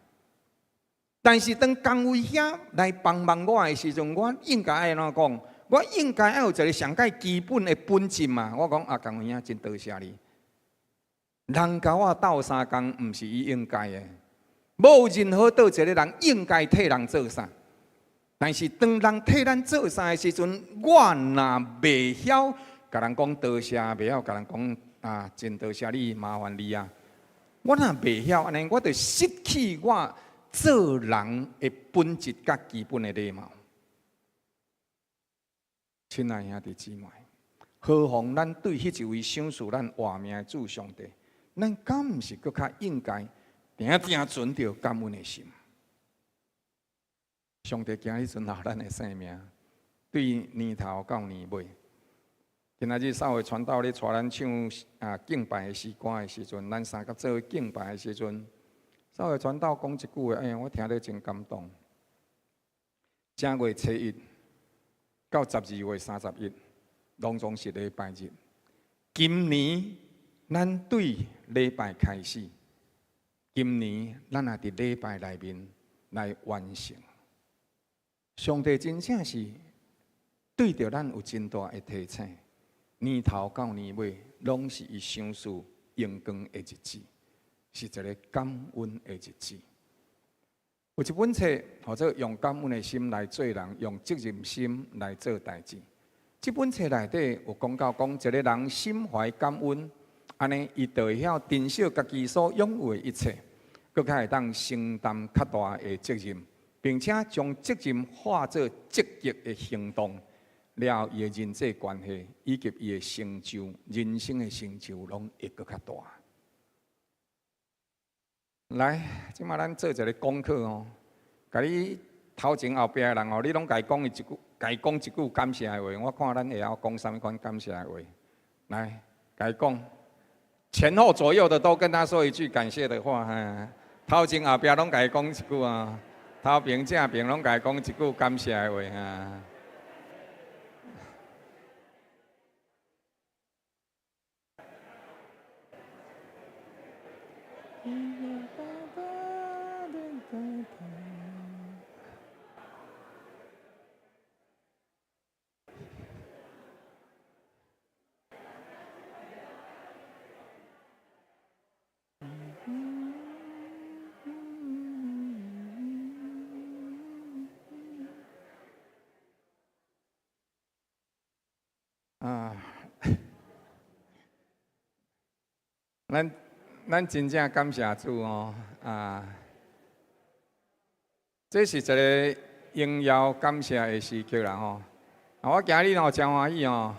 但是當江委兄來幫忙我的時陣，我應該愛按怎講？我應該愛有一个上蓋基本的本質嘛。我講啊，江委兄真多謝你。人共我鬥相共，毋是伊應該的。無任何佗一个人應該替人做啥。但是當人替咱做啥的時陣，我若袂曉共人講多謝，袂曉共人講啊，真多謝你，麻煩你啊。我若袂曉按呢，我就失去我做人的本質佮基本的禮貌。親愛兄弟姊妹，何妨咱對彼一位賞賜咱活命的主上帝，咱敢毋是閣較應該定定存著感恩的心？上帝今日存留咱的生命，對年頭到年尾。今仔日三位傳道咧帶咱唱啊敬拜的詩歌的時陣，咱三個做伙敬拜的時陣，三位傳道講一句話，哎呀，我聽得真感動。正月初一到12月31，攏總是禮拜日。今年咱對禮拜開始，今年咱也佇禮拜內面來完成。上帝真正是對著咱有真大的提醒，年頭到年尾，攏是伊賞賜榮光的日子，是一个感恩的日子。有一本冊，號做《用感恩的心來做人，用責任心來做代誌》。這本冊內底有講到，講一个人心懷感恩，按呢伊就會曉珍惜家己所擁有的一切，閣較會當承擔較大的責任，並且將責任化做積極的行動，了後伊的人際關係以及伊的成就，人生的成就攏會閣較大。來，這擺咱做一个功課哦，共你頭前後壁的人哦，你攏共伊講一句，共伊講一句感謝的話，我看咱會曉講啥物款感謝的話。來，共伊講，前後左右的都跟他說一句感謝的話，哈，頭前後壁攏共伊講一句啊，頭爿正爿攏共伊講一句感謝的話，哈。啊，咱咱真正感謝主哦！啊，這是一个榮耀感謝的時刻啦吼！啊，我今日哦真歡喜哦！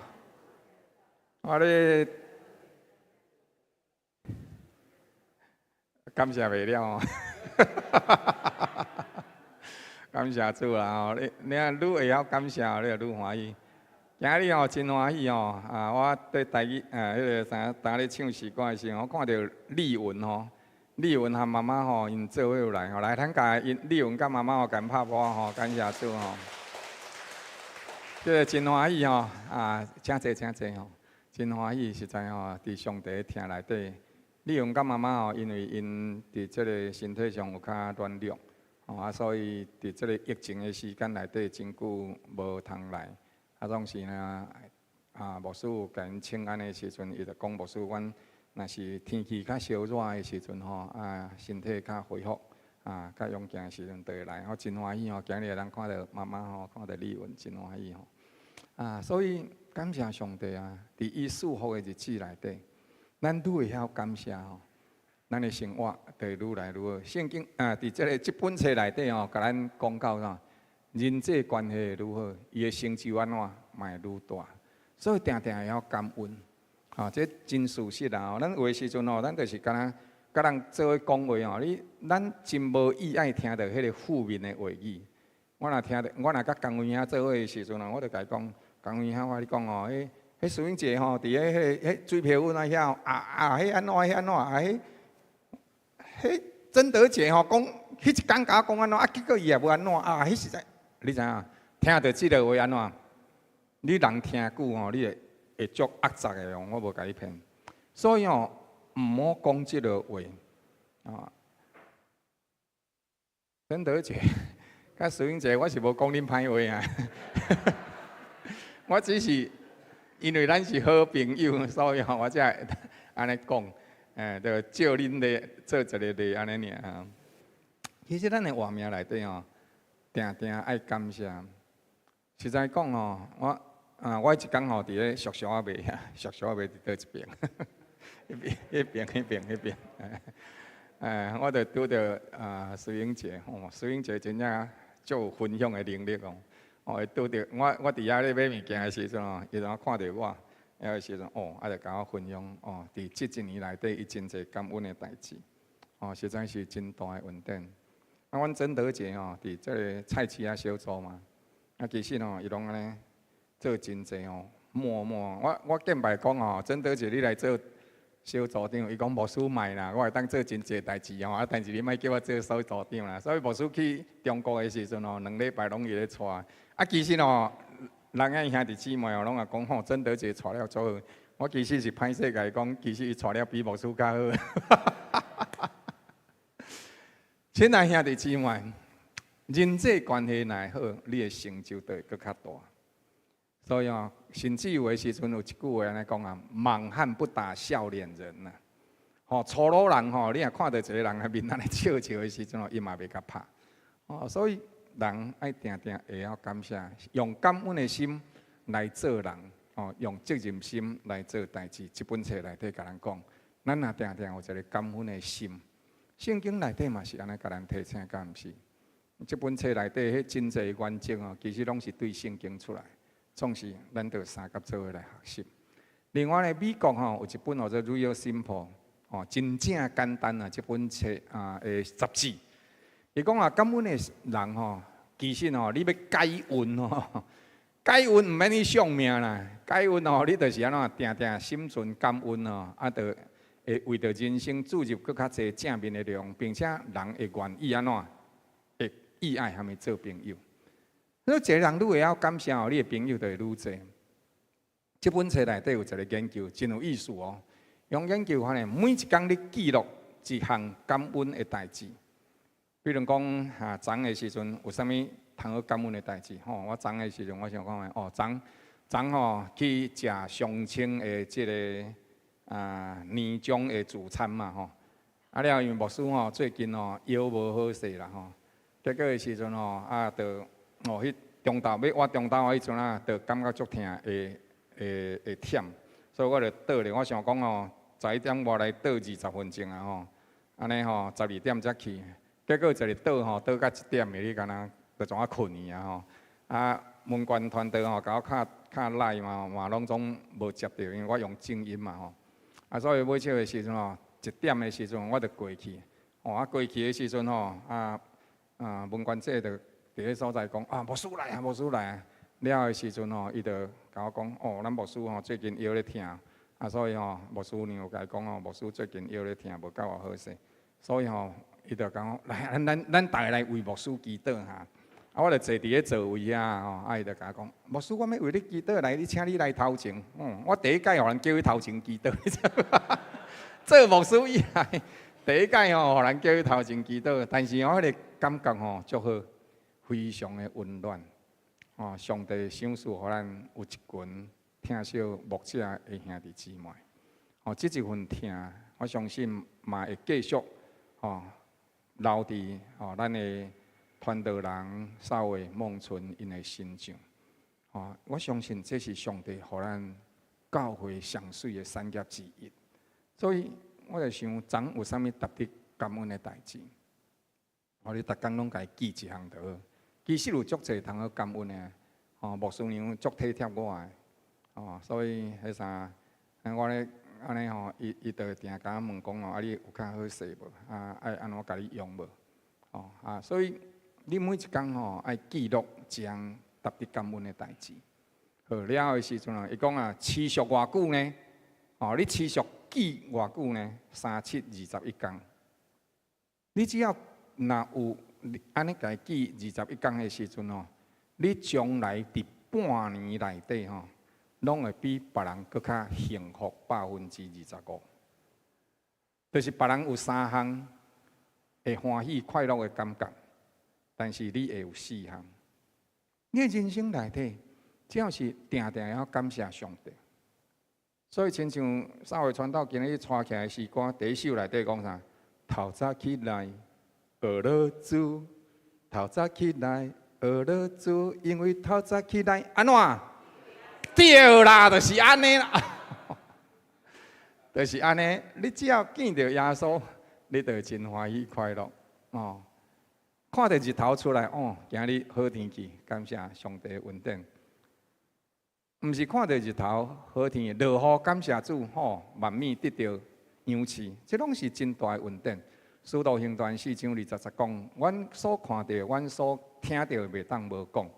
我咧感謝袂了哦！感謝主啦吼！你你若愈會曉感謝，你就愈歡喜。今日哦真歡喜哦！啊，我對台語啊，彼个啥，當咧唱詩歌的時陣，我看著麗文吼，麗文和媽媽吼，𪜶做伙有來吼，來咱共𪜶麗文佮媽媽吼，共拍波吼，感謝主吼。這个真歡喜吼！啊，請坐，請坐吼，真歡喜，實在吼，佇上帝疼內底，李榮佮媽媽吼，因為𪜶佇這个身體上有較軟弱，吼啊，所以佇這個疫情的時間內底，真久無通來。啊，總是呢，啊，牧師有共𪜶請安的時陣，伊就講牧師，阮若是天氣較燒熱的時陣吼，啊，身體較恢復，啊，較勇健的時陣就會來。我真歡喜吼，今日會當看著媽媽吼，看著李文，真歡喜吼。啊，所以感謝上帝啊！佇伊賜福的日子內底，咱愈會曉感謝吼，咱的生活就會愈來愈好。聖經啊，佇這个這本冊內底吼，共咱講到啥？人際關係愈好，伊的成就按怎嘛會愈大。所以定定會曉感恩，吼，這真事實啊！咱有的時陣吼，咱就是敢若佮人做伙講話吼，你咱真無意愛聽著彼个負面的話語。我若聽著，我若佮江文兄做伙的時陣啊，我就共伊講，江文兄，我佮你講哦，彼彼蘇英姐吼，佇彼彼彼水皮阮啊遐啊啊，彼按怎彼按怎啊，彼彼曾德姐吼講，彼一工共我講按怎啊，結果伊也無按怎啊，彼實在，你知影？聽著這个話按怎？你人聽久吼，你會會足壓雜的哦，我無共你騙。所以吼，毋好講這个話啊。曾德姐，佮蘇英姐，我是無講恁歹話啊。我只是因為咱是好朋友，所以吼我才會按呢講，就借恁咧做一个例按呢爾啊。其實咱的活命內底吼，定定愛感謝。實在講吼，我啊，我一工吼佇咧熟熟仔賣啊，熟熟仔賣佇佗一爿？彼邊、彼邊、彼邊、彼邊。哎，我就拄著啊，蘇英姐，哦，蘇英姐真正足有分享的能力哦。哦，伊拄著我，我佇遐咧買物件的時陣哦，伊就看著我，彼个時陣哦，啊就共我分享哦，佇這一年內底，伊真濟感恩的代誌，哦，實在是真大的恩典。啊，阮曾德姐吼，佇這个菜市仔小組嘛，啊，其實吼，伊攏按呢做真濟哦，默默。我我見擺講吼，曾德姐你來做小組長，伊講牧師莫啦，我會當做真濟代誌吼，啊，但是你莫叫我做小組長啦。所以牧師去中國的時陣吼，2禮拜攏伊咧帶。啊，其實吼，人𪜶兄弟姊妹哦，攏也講吼，曾德姐帶了足好。我其實是歹勢共伊講，其實伊帶了比牧師較好。親愛兄弟姊妹，人際關係若好，你的成就就會閣較大。所以哦，甚至有的時陣有一句話按呢講啊：莽漢不打笑臉人呐。吼，粗魯人吼，你若看著一個人的面按呢笑笑的時陣哦，伊嘛袂共拍。哦，所以人愛定定會曉感謝，用感恩的心來做人，哦，用責任心來做代誌。這本冊內底共咱講，咱若定定有一个感恩的心，聖經內底嘛是按呢共咱提醒，敢毋是？這本冊內底彼真濟原則哦，其實攏是對聖經出來。總是咱著相佮做伙來學習。另外呢，美國吼有一本號做《Real Simple》，哦，真正簡單啊！這本冊啊的雜誌，伊講啊，感恩的人吼，其實吼，你欲解運吼，解運毋免去相命啦，解運吼，你就是按怎定定心存感恩吼，啊，就會為著人生注入閣較濟正面的內容，並且人會願意按怎，會意愛和伊做朋友。你一个人愈會曉感謝哦，你的朋友就會愈濟。這本冊內底有一个研究，真有意思哦。用研究發現，每一工你記錄一項感恩的代誌，比如講，哈，昨的時陣有啥物通好感恩的代誌？吼，我昨的時陣我想講的，哦，昨昨吼去食雙清的這个啊年終的聚餐嘛，吼。啊了，因為牧師吼最近吼腰無好勢啦，吼，結果的時陣吼啊，就哦，彼中晝欲倚中晝彼陣啊，就感覺足疼，會會會忝，所以我就倒咧。我想講吼，11點外來倒20分鐘啊吼，按呢吼12點才去。結果一直倒吼，倒到1點的，你敢若就創啊睏去啊吼。啊，文官團隊吼，共我敲敲 LINE 嘛，嘛攏總無接著，因為我用靜音嘛吼。啊，所以尾笑的時陣吼，1點的時陣我就過去。哦，啊過去的時陣吼，啊啊文官姐就佇彼所在講啊，牧師來啊，牧師來啊。了的時陣吼，伊就共我講，哦，咱牧師吼最近腰咧疼，啊，所以吼牧師娘有共伊講吼，牧師最近腰咧疼，無夠偌好勢，所以吼，伊就講來，咱咱咱逐个來為牧師祈禱哈。啊，我就坐佇咧座位啊，吼，啊，伊就共我講，牧師，我欲為你祈禱，來，你請你來頭前。嗯，我第一擺予人叫去頭前祈禱，做牧師以來，第一擺吼，予人叫去頭前祈禱，但是我彼個感覺吼，足好，非常的溫暖。哦，上帝賞賜予咱有一群疼惜牧者的兄弟姊妹。哦，這一份疼，我相信嘛會繼續吼留佇吼咱的傳道人稍微孟春𪜶的身上。哦，我相信這是上帝予咱教會上媠的產業之一。所以我就想，昨有啥物值得感恩的代誌？哦，你逐工攏共伊記一項就好。其實有足濟通好感恩的，哦，牧師娘足體貼我的，哦，所以彼啥，我咧按呢吼，伊伊就會定共我問講哦，啊你有較好勢無？啊愛按怎共你用無？哦啊，所以你每一工吼愛記錄一項值得感恩的代誌。好了後的時陣啊，伊講啊，持續偌久呢？哦，你持續記偌久呢？三七二十一工。你只要若有按呢共伊記二十一工的時陣吼，你將來佇半年內底吼，攏會比別人閣較幸福25%。就是別人有三項會歡喜快樂的感覺，但是你會有四項。你的人生內底，只要是定定會曉感謝上帝。所以親像三位傳道今日帶起來的詩歌，第一首內底講啥？透早起來學樂主，透早起來學樂主，因為透早起來按怎？對啦，就是按呢啦，就是按呢。你只要見著耶穌，你就會真歡喜快樂哦。看著日頭出來，哦，今日好天氣，感謝上帝恩典。毋是看著日頭好天，落雨感謝主，吼，萬物得著養飼，這攏是真大的恩典。使徒行傳四章二十節講，阮所看著、阮所聽著的，袂當無講。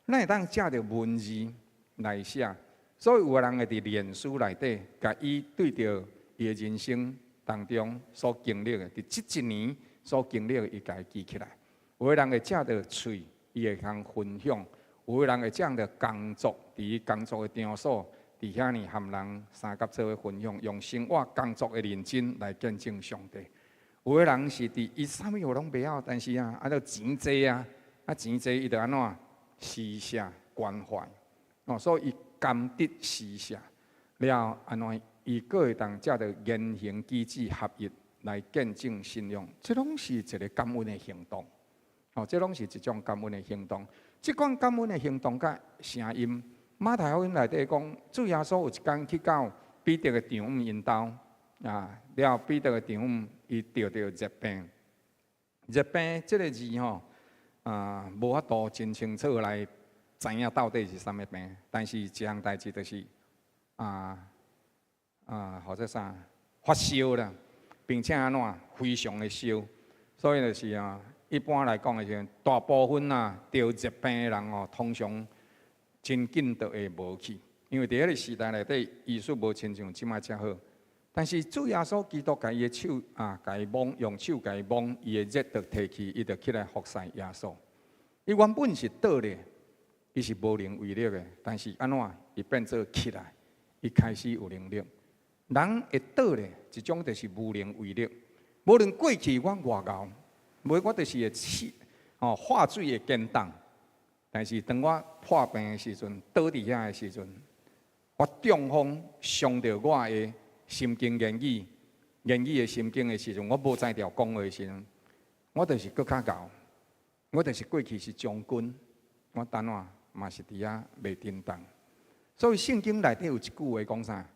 咱會當藉著文字來寫，所以有的人會佇臉書內底，共伊對著伊的人生當中所經歷的，佇這一年所經歷的，伊共伊記起來。有的人會藉著喙，伊會通分享；有的人會藉著工作，佇伊工作的場所，佇遐呢和人相佮做伙分享，用生活工作的認真來見證上帝。有的人是佇伊啥物貨攏袂曉，但是啊，啊著錢濟啊，啊錢濟伊就按怎施捨關懷，哦，所以伊甘得施捨了，按怎伊閣會當藉著言行舉止合一來見證信仰，這攏是一個感恩的行動。哦，這攏是一種感恩的行動。這款感恩的行動佮聲音，馬太福音內底講，主耶穌有一工去到彼得的丈母𪜶兜啊，了彼得的丈母伊著著熱病，熱病這個字吼啊，無法度真清楚來知影到底是啥物病，但是一項代誌就是啊啊，或者啥發燒啦，並且按怎非常的燒，所以就是啊，一般來講的時陣，大部分啊著熱病的人哦，通常真緊就會無去，因為佇彼個時代內底，醫術無親像這擺遮好。但是主耶穌基督共伊的手啊，共伊摸，用手共伊摸，伊的熱就退去，伊就起來服侍耶穌。伊原本是倒咧，伊是無能為力的，但是按怎伊變做起來，伊開始有能力。人會倒咧，一種就是無能為力。無論過去我偌𠢕，無我就是會死，哦，化水會堅凍。但是當我破病的時陣，倒佇遐的時陣，我中風傷著我的神經言語，言語的神經的時陣，我無才調講話的時陣，我就是閣較𠢕，我就是過去是將軍，我等怎嘛是佇遐袂振動。所以聖經內底有一句話講啥？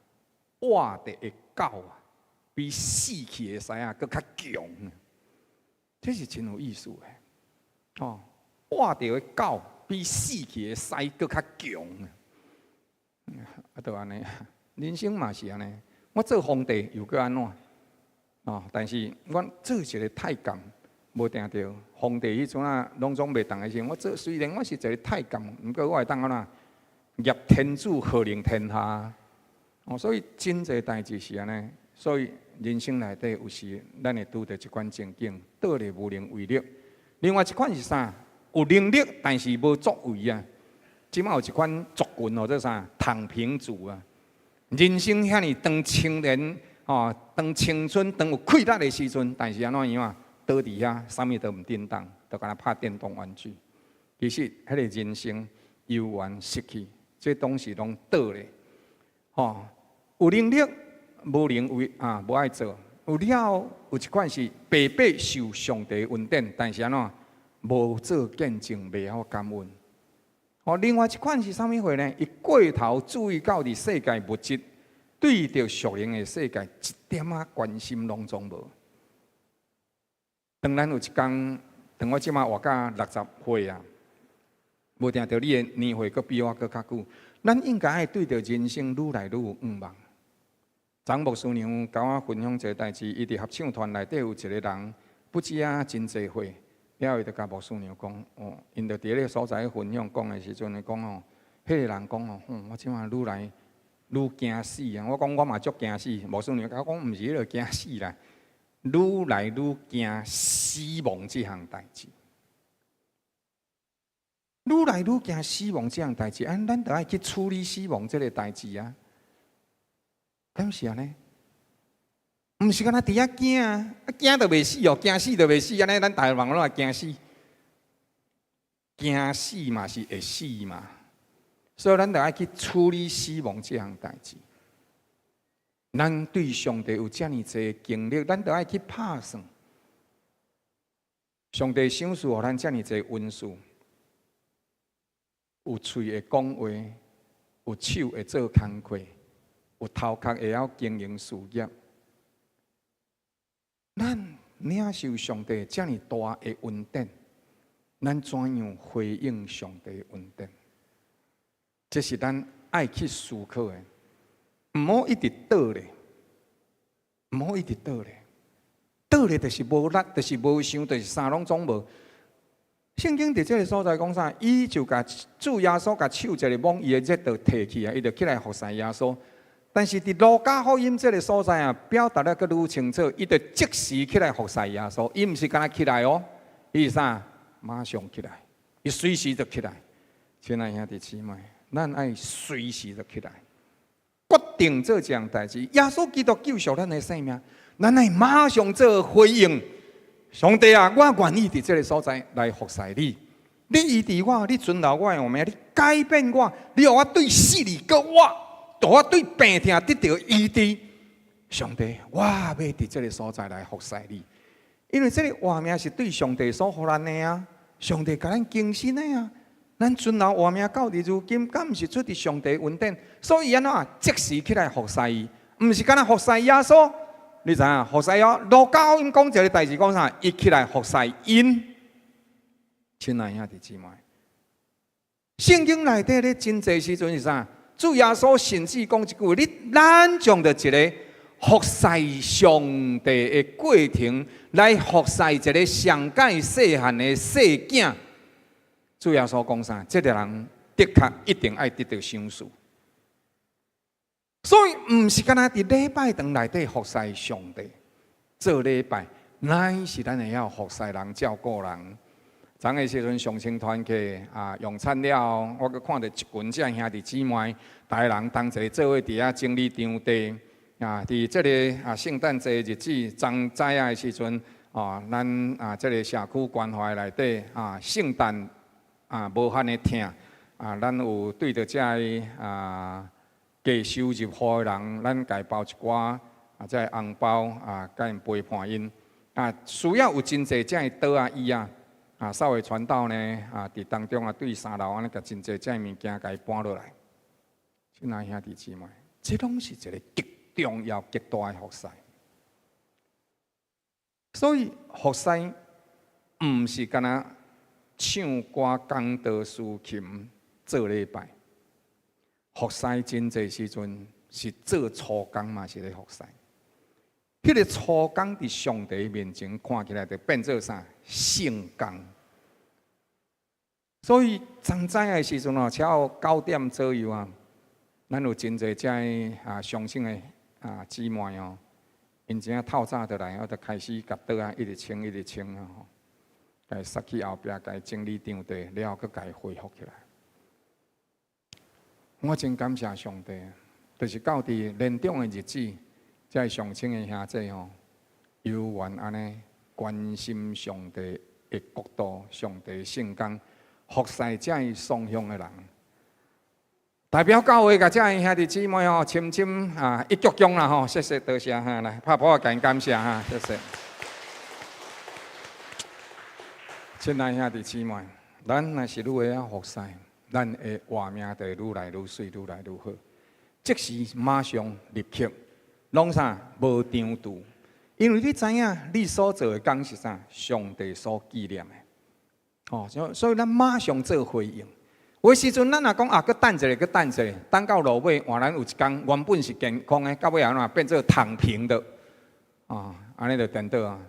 活著的狗啊，比死去的獅仔閣較強。這是真有意思的。哦，活著的狗比死去的獅閣較強。啊，就按呢，人生嘛是按呢。我做皇帝又閣按怎？哦，但是我做一個太監，無定著皇帝彼陣啊，攏總袂同的時陣，我做雖然我是一個太監，毋過我會當按怎？挾天子號令天下。哦，所以真濟代誌是按呢。所以人生內底有時咱會拄著這款情景，倒咧無能為力。另外一款是啥？有能力，但是無作為啊。這馬有一款族群號做啥？躺平族啊！人生遐爾當青年，吼，當青春，當有氣力的時陣，但是按怎樣啊？倒佇遐，啥物都毋振動，就干焦拍電動玩具。其實，彼個人生猶原失去，這當時攏倒咧，吼，有能力無能為啊，無愛做。有了有一款是白白受上帝恩典，但是按怎無做見證，袂曉感恩。哦，另外一款是啥物貨呢？伊過頭注意到佇世界物質，對著屬靈的世界一點仔關心攏總無。當咱有一工，當我這馬活到60歲啊，無定著你的年歲閣比我閣較久，咱應該愛對著人生愈來愈有向望。昨牧師娘共我分享一个代誌，伊佇合唱團內底有一個人，不止啊真濟歲，了後伊就共牧師娘講，哦，𪜶就佇彼个所在分享講的時陣，伊講哦，彼個人講哦，我這馬愈來愈驚死啊！我講我嘛足驚死，牧師娘共我講毋是彼个驚死啦，愈來愈驚死亡這項代誌，愈來愈驚死亡這項代誌，啊，咱著愛去處理死亡這个代誌啊！敢是按呢？毋是干焦佇遐驚啊！驚就袂死哦，驚死就袂死，按呢咱逐个人攏會驚死，驚死嘛是會死嘛，所以咱著愛去處理死亡這項代誌。咱對上帝有遮爾濟經歷，咱著愛去拍算。上帝賞賜予咱遮爾濟恩賜，有喙會講話，有手會做工課，有頭殼會曉經營事業。咱領受上帝遮爾大的恩典，咱怎樣回應上帝恩典？這是咱愛去思考的。毋好一直倒咧，毋好一直倒咧，倒咧就是無力，就是無想，就是啥攏總無。聖經佇這个所在講啥？伊就共主耶穌共手一个摸，伊的熱就退去啊，伊就起來服侍耶穌。但是佇路加福音這个所在啊，表達得閣愈清楚，伊就即時起來服侍耶穌，伊毋是干焦起來哦，伊是啥？馬上起來，伊隨時就起來。親愛兄弟姊妹，咱愛隨時就起來，決定做這項代誌。耶穌基督救贖咱的性命，咱愛馬上做回應。上帝啊，我願意佇這个所在來服侍你。你醫治我，你存留我的活命，你改變我，你予我對死裡閣活。予我對病痛得著醫治，上帝，我欲佇這个所在來服侍你，因為這个活命是對上帝所予咱的啊，上帝共咱更新的啊，咱存留活命到佇如今，敢毋是出佇上帝恩典？所以按怎即時起來服侍伊，毋是干焦服侍耶穌，你知影？服侍哦，路加福音講一个代誌，講啥？伊起來服侍𪜶，親愛兄弟姊妹，聖經內底咧真濟時陣是啥？主耶穌甚至講一句話：你咱將著一个服侍上帝的過程，來服侍一个上蓋細漢的細囝。主耶穌講啥？這个人的確一定愛得著賞賜。所以毋是干焦佇禮拜堂內底服侍上帝做禮拜，乃是咱會曉服侍人、照顧人。昨个時陣上清團契啊，用餐了後，我閣看著一群這兄弟姊妹，逐个人同齊做伙佇遐整理場地啊。佇這个啊聖誕節日子，昨早仔的時陣，哦，咱啊這个社區關懷內底啊，聖誕啊無限的疼啊，咱有對著這个啊低收入戶的人，咱共伊包一寡啊這个紅包啊，共𪜶陪伴𪜶啊，需要有真濟這个桌仔椅仔。啊，稍微傳道呢，啊，佇當中啊，對三樓按呢，共真濟這物件共伊搬落來。親愛兄弟姊妹，這攏是一个極重要、極大的服侍。所以服侍毋是干焦唱歌、講道、司琴、做禮拜。服侍真濟時陣是做粗工嘛，是咧服侍。彼个粗工佇上帝面前看起來就變做啥？聖工。所以昨早的時陣哦，超9點左右啊，咱有真濟遮个啊相信的啊姊妹哦，𪜶真正透早就來，我就開始共桌仔一直清一直清啊吼。共殺去後壁，共整理場地，了後閣共恢復起來。我真感謝上帝，就是到佇年長的日子，這个上親的兄弟吼，猶原按呢關心上帝的國度、上帝聖工，服侍這个雙向的人。代表教會共這个兄弟姊妹吼，深深啊一鞠躬啦吼，謝謝多謝哈，來拍噗仔共感謝哈，謝謝。親愛兄弟姊妹，咱若是愈會曉服侍，咱的活命就會愈來愈媠，愈來愈好。即時馬上立刻，攏啥無長度，因為你知影你所做的工是啥，上帝所紀念的。哦，所以咱馬上做回應。有的時陣，咱若講啊，閣等一下，閣等一下，等到落尾，換咱有一工原本是健康的，到尾按怎變做躺平的，啊，按呢就顛倒啊。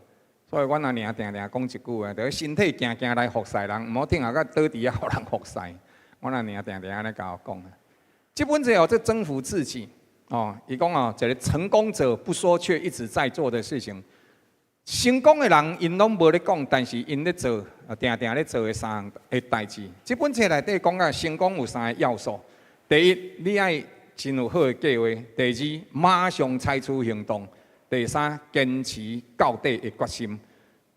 所以阮阿娘定定講一句話，就是身體健健來服侍人，毋好疼啊，閣倒佇遐予人服侍。阮阿娘定定按呢共我講。這本冊哦，這征服自己哦，伊講哦，一個成功者不說卻一直在做的事情。成功的人，𪜶攏無咧講，但是𪜶咧做，定定咧做的三項的代誌。這本冊內底講啊，成功有三个要素：第一，你愛真有好的計劃；第二，馬上採取行動；第三，堅持到底的決心。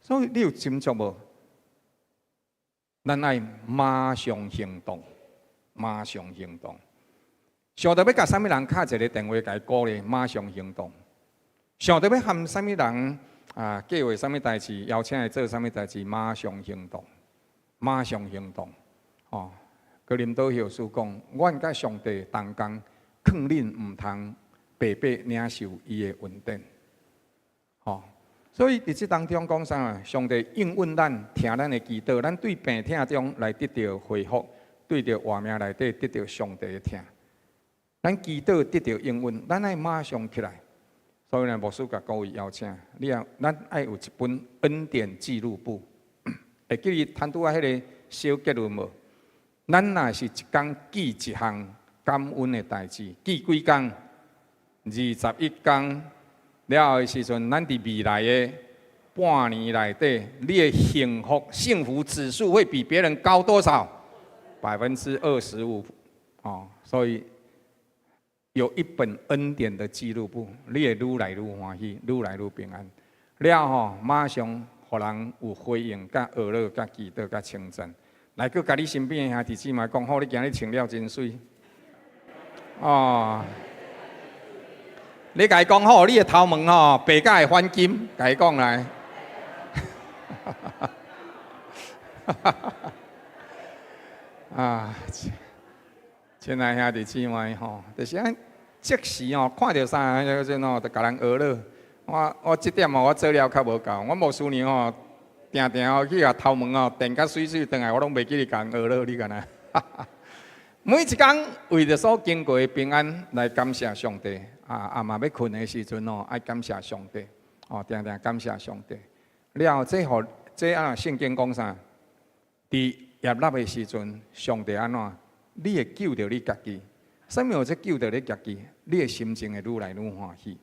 所以你有斟酌無？咱愛馬上行動，馬上行動。想著欲共啥物人敲一个電話共伊鼓勵，馬上行動。想著欲和啥物人啊，計劃啥物代誌，邀請伊做啥物代誌，馬上行動，馬上行動。哦，哥林多後書講，阮佮上帝同工，勸恁毋通白白領受伊的恩典。哦，所以佇這當中講啥？上帝應允咱，聽咱的祈禱，咱對病痛中來得著恢復，對著活命內底得著上帝的疼。咱祈禱得著應允，咱愛馬上起來。所以呢，牧師共各位邀請，你啊，咱愛有一本恩典記錄簿，會記得談拄仔彼个小結論無？咱若是一工記一項感恩的代誌，記幾工？21工了後的時陣，咱佇未來的半年內底，你的幸福指數會比別人高多少？25%哦，所以。有一本恩典的記錄簿，你會愈來愈歡喜，愈來愈平安。了後馬上予人有回應，佮呵咾、佮祈禱、佮稱讚。來，閣共你身邊的兄弟姊妹講，好，你今日穿了真媠。哦，你共伊講好，你的頭毛吼白甲會反金，共伊講來。啊！親愛兄弟姊妹吼，就是按即時吼，看著啥個陣吼，就共人呵咾。我這點吼，我做了較無夠。我牧師娘吼，定定吼去共頭毛吼電甲媠媠轉來，我攏袂記得共人呵咾，你敢若？每一工為著所經過的平安來感謝上帝。啊啊嘛欲睏的時陣吼，愛感謝上帝。哦，定定感謝上帝。了後，這予這按怎聖經講啥？佇業納的時陣，上帝按怎？你會救著你家己，啥物叫做救著你家己？你的心情會愈來愈歡喜，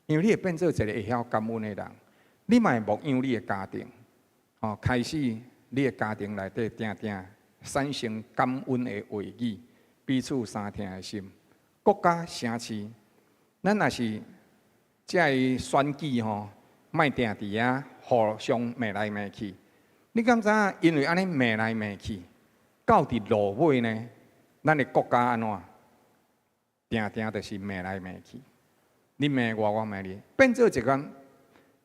因為你會變做一个會曉感恩的人。你嘛會牧養你的家庭，哦，開始你的家庭內底定定產生感恩的話語，彼此相疼的心。國家城市，咱若是這个選舉吼，莫定佇遐互相罵來罵去。你敢知影？因為按呢罵來罵去，到佇落尾呢？咱的國家按怎？定定就是罵來罵去，你罵我，我罵你，變做一個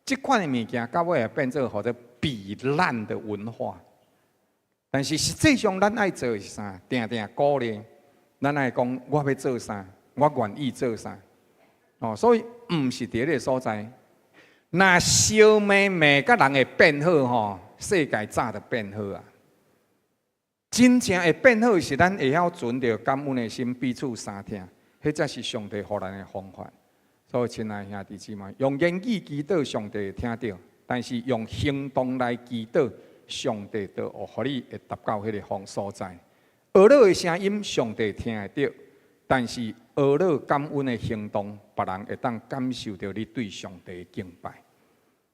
這款的物件，到尾會變做號做比爛的文化。但是實際上，咱愛做的是啥？定定鼓勵，咱愛講我欲做啥，我願意做啥。哦，所以毋是佇彼个所在，若相罵罵甲人會變好吼，世界早就變好啊。真正會變好，是咱會曉存著感恩的心，彼此相疼，彼才是上帝予咱的方法。所以，親愛兄弟姊妹，用言語祈禱，上帝會聽著；但是用行動來祈禱，上帝就會予你會達到彼个方所在。呵咾的聲音，上帝聽會著；但是呵咾感恩的行動，別人會當感受著你對上帝的敬拜。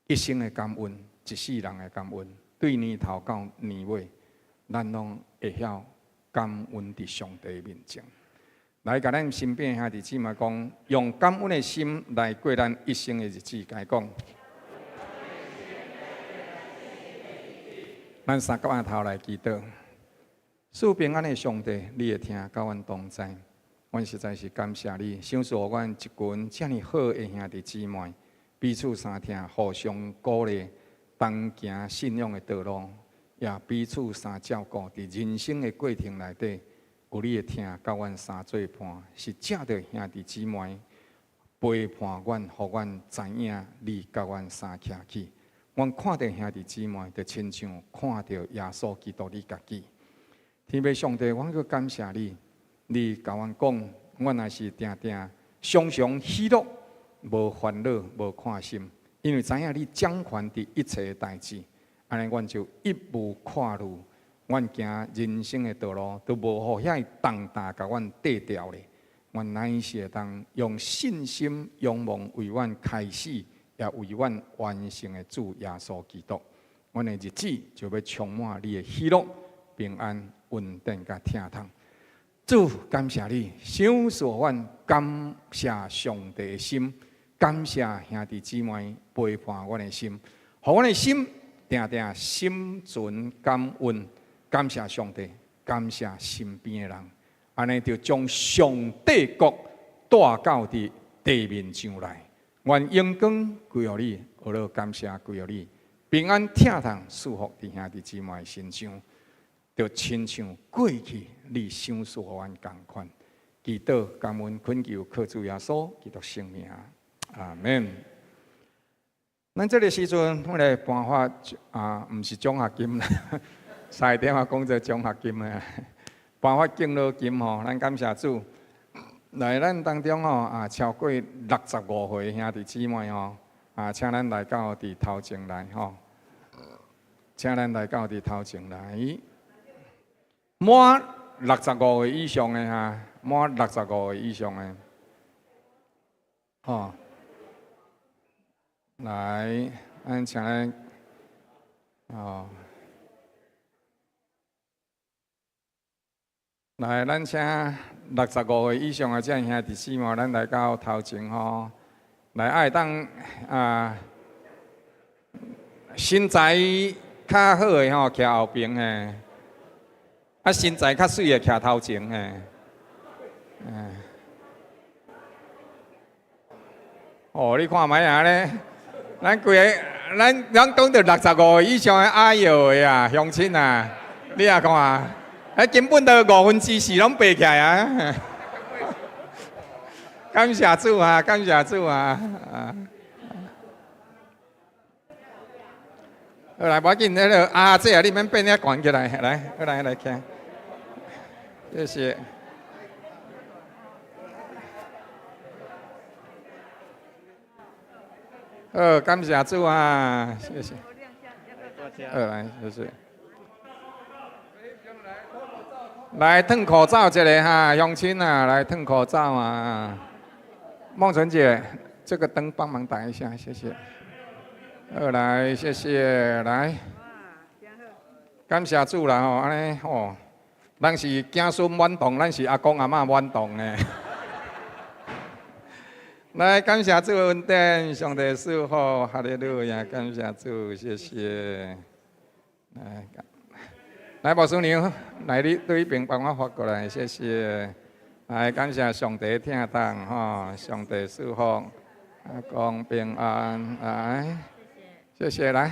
一生的感恩，一世人的感恩。對年頭到年尾，咱攏會曉感恩佇上帝面前。來，共咱身邊兄弟姊妹講，用感恩的心來過咱一生的日子，共伊講。咱三個頭來祈禱，賜平安的上帝，你的疼佮阮同在，阮實在是感謝你，賞賜予阮一群遮爾好的兄弟姊妹，彼此相疼，互相鼓勵，同行信仰的道路，也彼此相照顧，佇人生的過程內底，有你的疼佮阮相做伴，是藉著兄弟姊妹陪伴阮，予阮知影你佮阮相徛起。阮看著兄弟姊妹，就親像看著耶穌基督你家己。天父上帝，阮閣感謝你，你共阮講，阮若是定定常常喜樂，無煩惱，無看心，因為知影你掌權佇一切的代誌，按呢阮就一無掛慮，阮行人生的道路，都無予遐个重擔共阮綴牢咧。阮乃是會當用信心仰望為阮開始，也為阮完成的主耶穌基督。阮的日子就欲充滿你的喜樂、平安、恩典佮疼痛。主，感謝你，賞賜阮感謝上帝的心，感謝兄弟姊妹陪伴阮的心，予阮的心定定心存感恩，感謝上帝，感謝身邊的人，按呢就將上帝國帶到佇地面上來。願榮光歸予你，呵咾感謝歸予你，平安疼痛賜福佇兄弟姊妹身上，就親像過去你賞賜予阮仝款。祈禱感恩懇求靠主耶穌基督聖名，阿門。咱這个時陣，我來頒發啊，毋是獎學金啦，三點仔講做獎學金啊，頒發敬老金吼，咱感謝主。來，咱當中吼啊，超過65歲兄弟姊妹吼啊，請咱來到佇頭前來吼，請咱來到佇頭前來。滿65歲以上的哈，滿六十五歲以上的，吼，來，咱請咱，哦，來，咱請六十五歲以上的這兄弟姊妹，咱來到頭前吼，來愛當啊，身材較好的吼，徛後爿嘿。啊，身材較媠的徛頭前嘿，嗯，哦，你看覓啊咧？咱規个，咱咱講著六十五歲以上的阿爺的啊，鄉親啊，你也看，啊，根本都4/5攏爬起來啊！感謝主啊，感謝主啊！啊，好來，無要緊，那个啊，這啊，你免變遐懸起來，來，好來來徛。謝謝。好，感謝主啊，謝謝。好，來，謝謝。來，褪口罩一下哈，鄉親啊，來褪口罩啊。孟純姐，這個燈幫忙打一下，謝謝。好，來，謝謝，來。感謝主啦吼，按呢吼。咱是子孫滿堂，咱是阿公阿嬤滿堂呢。來，感謝主恩典，上帝賜福，哈利路亞，感謝主，謝謝。來，來，牧師娘，來你對邊幫我發過來，謝謝。來，感謝上帝疼痛，吼，上帝賜福，阿公平安，來，謝謝，來，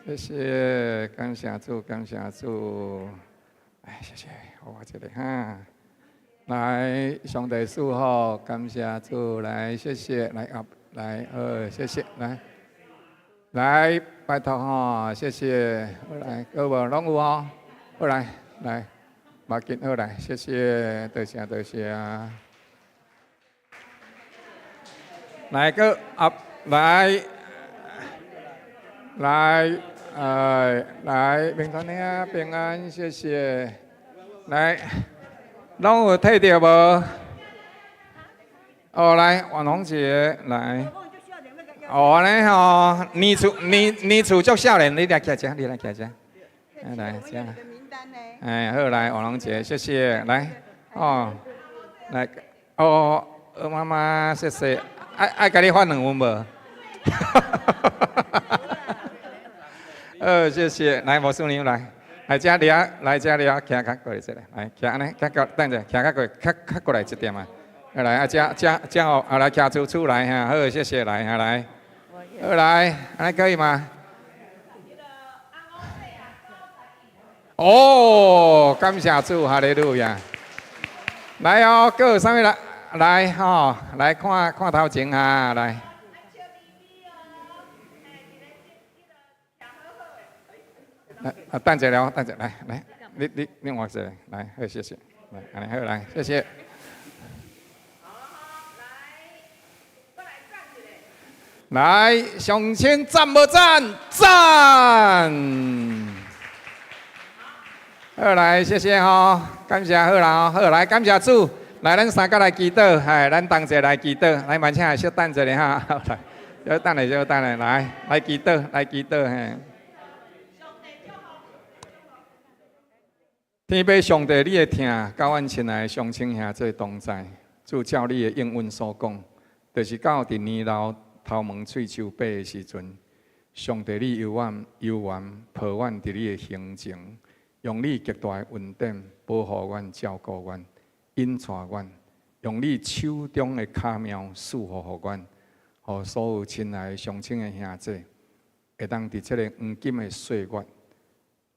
謝謝，感謝主，感謝主。哎，謝謝，我這裡哈，來，上帝賜福，感謝主，來，謝謝，來啊，來，謝謝，來，來，拜託吼，謝謝，好來，閣無攏有吼，好來，來，無緊，好來，謝謝，多謝多謝，來閣啊，來，來。哎，來，平安啊，平安，謝謝。來，攏有摕著無？哦，來，婉紅姐，來。哦，按呢吼，年厝年年厝足少年，你來徛遮，你來徛遮，來遮。哎，好來，王龍姐，謝謝，來，哦，來，哦，二媽媽，謝謝，愛愛共你發兩份無？謝謝，來，無師娘來，來遮裡來遮裡徛較過來一下，來徛按呢，較過，等者，徛較過，較較過來一點啊。來啊，遮遮遮哦，啊來徛厝厝來哈，好，謝謝，來哈來，好來，按呢可以嗎？哦，感謝主，哈利路亞。來哦，閣有啥物來？來吼，來看看頭前哈，來。來，啊，等一下了，等一下，來來，你你你換一下，來，好，謝謝，來，按呢好，來，謝謝。來，上千讚無讚？讚！好來，謝謝吼，感謝好啦，好來，感謝主，來，咱三個來祈禱，哎，咱同齊來祈禱，來，慢請小等一下哈，好來，小等下，小等下，來，來祈禱，來祈禱，嘿。天父上帝，你的疼，佮阮親愛的雙親兄弟同在，主照你的應允所講，就是到佇年老頭毛喙鬚白的時陣，上帝你猶原猶原抱阮佇你的胸前，用你極大的恩典保護阮、照顧阮、引帶阮，用你手中的巧妙賜福予阮，予所有親愛的雙親的兄弟，會當佇這个黃金的歲月，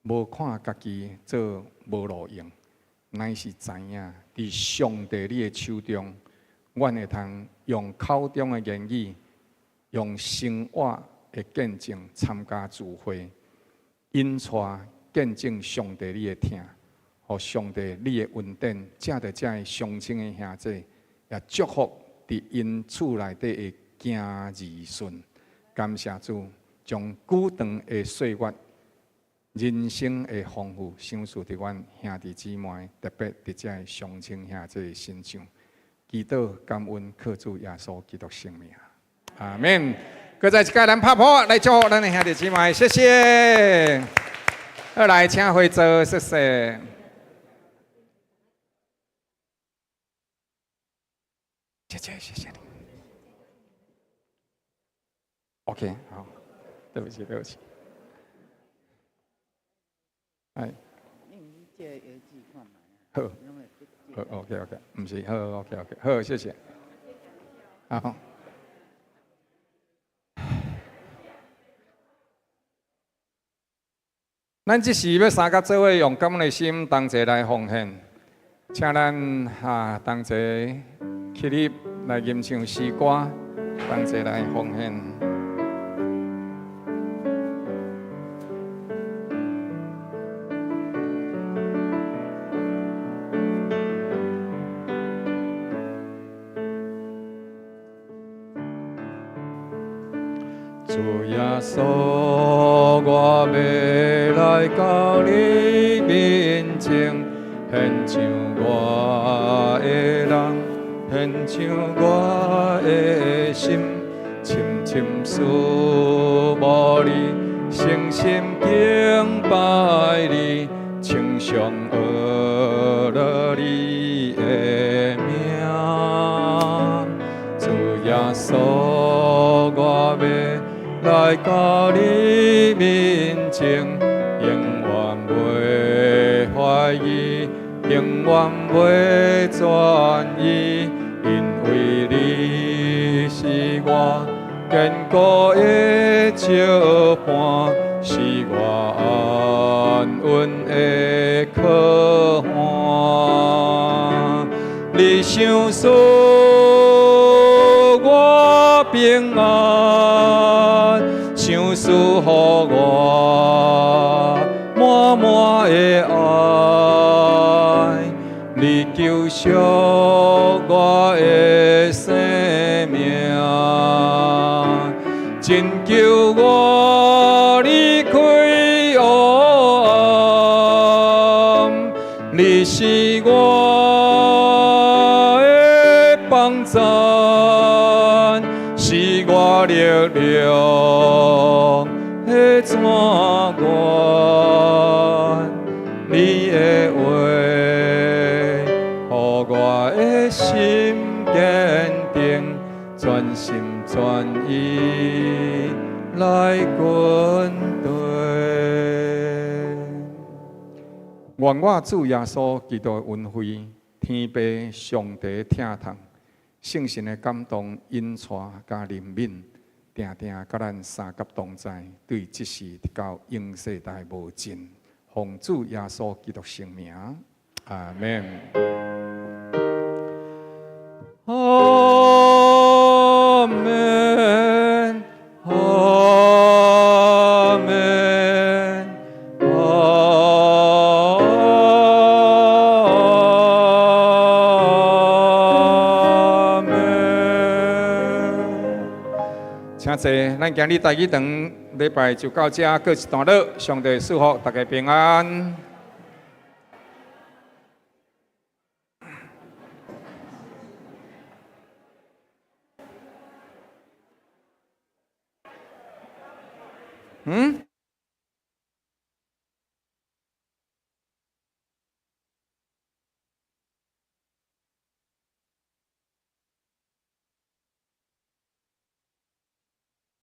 無看家己做無路用，乃是知影佇上帝你的手中，阮會通用口中的言語，用生活的見證參加聚會，引帶見證上帝你的疼，予上帝你的恩典，藉著這个雙親的兄弟，也祝福佇𪜶厝內底的囝兒孫。感謝主，將久長的歲月、人生的豐富，賞賜佇阮兄弟姊妹，特別佇這个雙親兄弟的身上。祈禱感恩，靠主耶穌基督聖名。阿們。閣再一擺咱拍噗來祝福咱的兄弟姊妹，謝謝。好，來，請回座，謝謝。謝謝，謝謝你。OK，好，對不起，對不起。哎。好。好，OK，OK，毋是，好，OK，OK，好，謝謝。好。咱這時欲三佮做伙用感恩的心同齊來奉獻，請咱哈同齊起立來吟唱詩歌，同齊來奉獻。主耶穌，我欲來到你面前，獻上我的人，獻上我的心，深深思慕你，誠心敬拜你，稱頌阿樂你的名。主耶穌，我欲來到你面前，永遠袂懷疑，永遠袂轉移，因為你是我堅固的石磐，是我安穩的靠岸。你賞賜我平安，賞賜予我滿滿的愛，你救贖我的生命，拯救我離開黑暗，你是我的幫贊，是我力量。量的泉源，你的話，予我的心堅定，全心全意來跟隨。願我主耶穌基督的恩惠，天父上帝疼痛，聖神的感動、引帶佮憐憫，定定佮咱相佮同在，對這時直到永世代無盡。奉主耶穌基督聖名，阿們。阿們，阿們，阿們。請坐，咱今日台語堂禮拜就到這，告一段落。上帝賜福大家平安。嗯？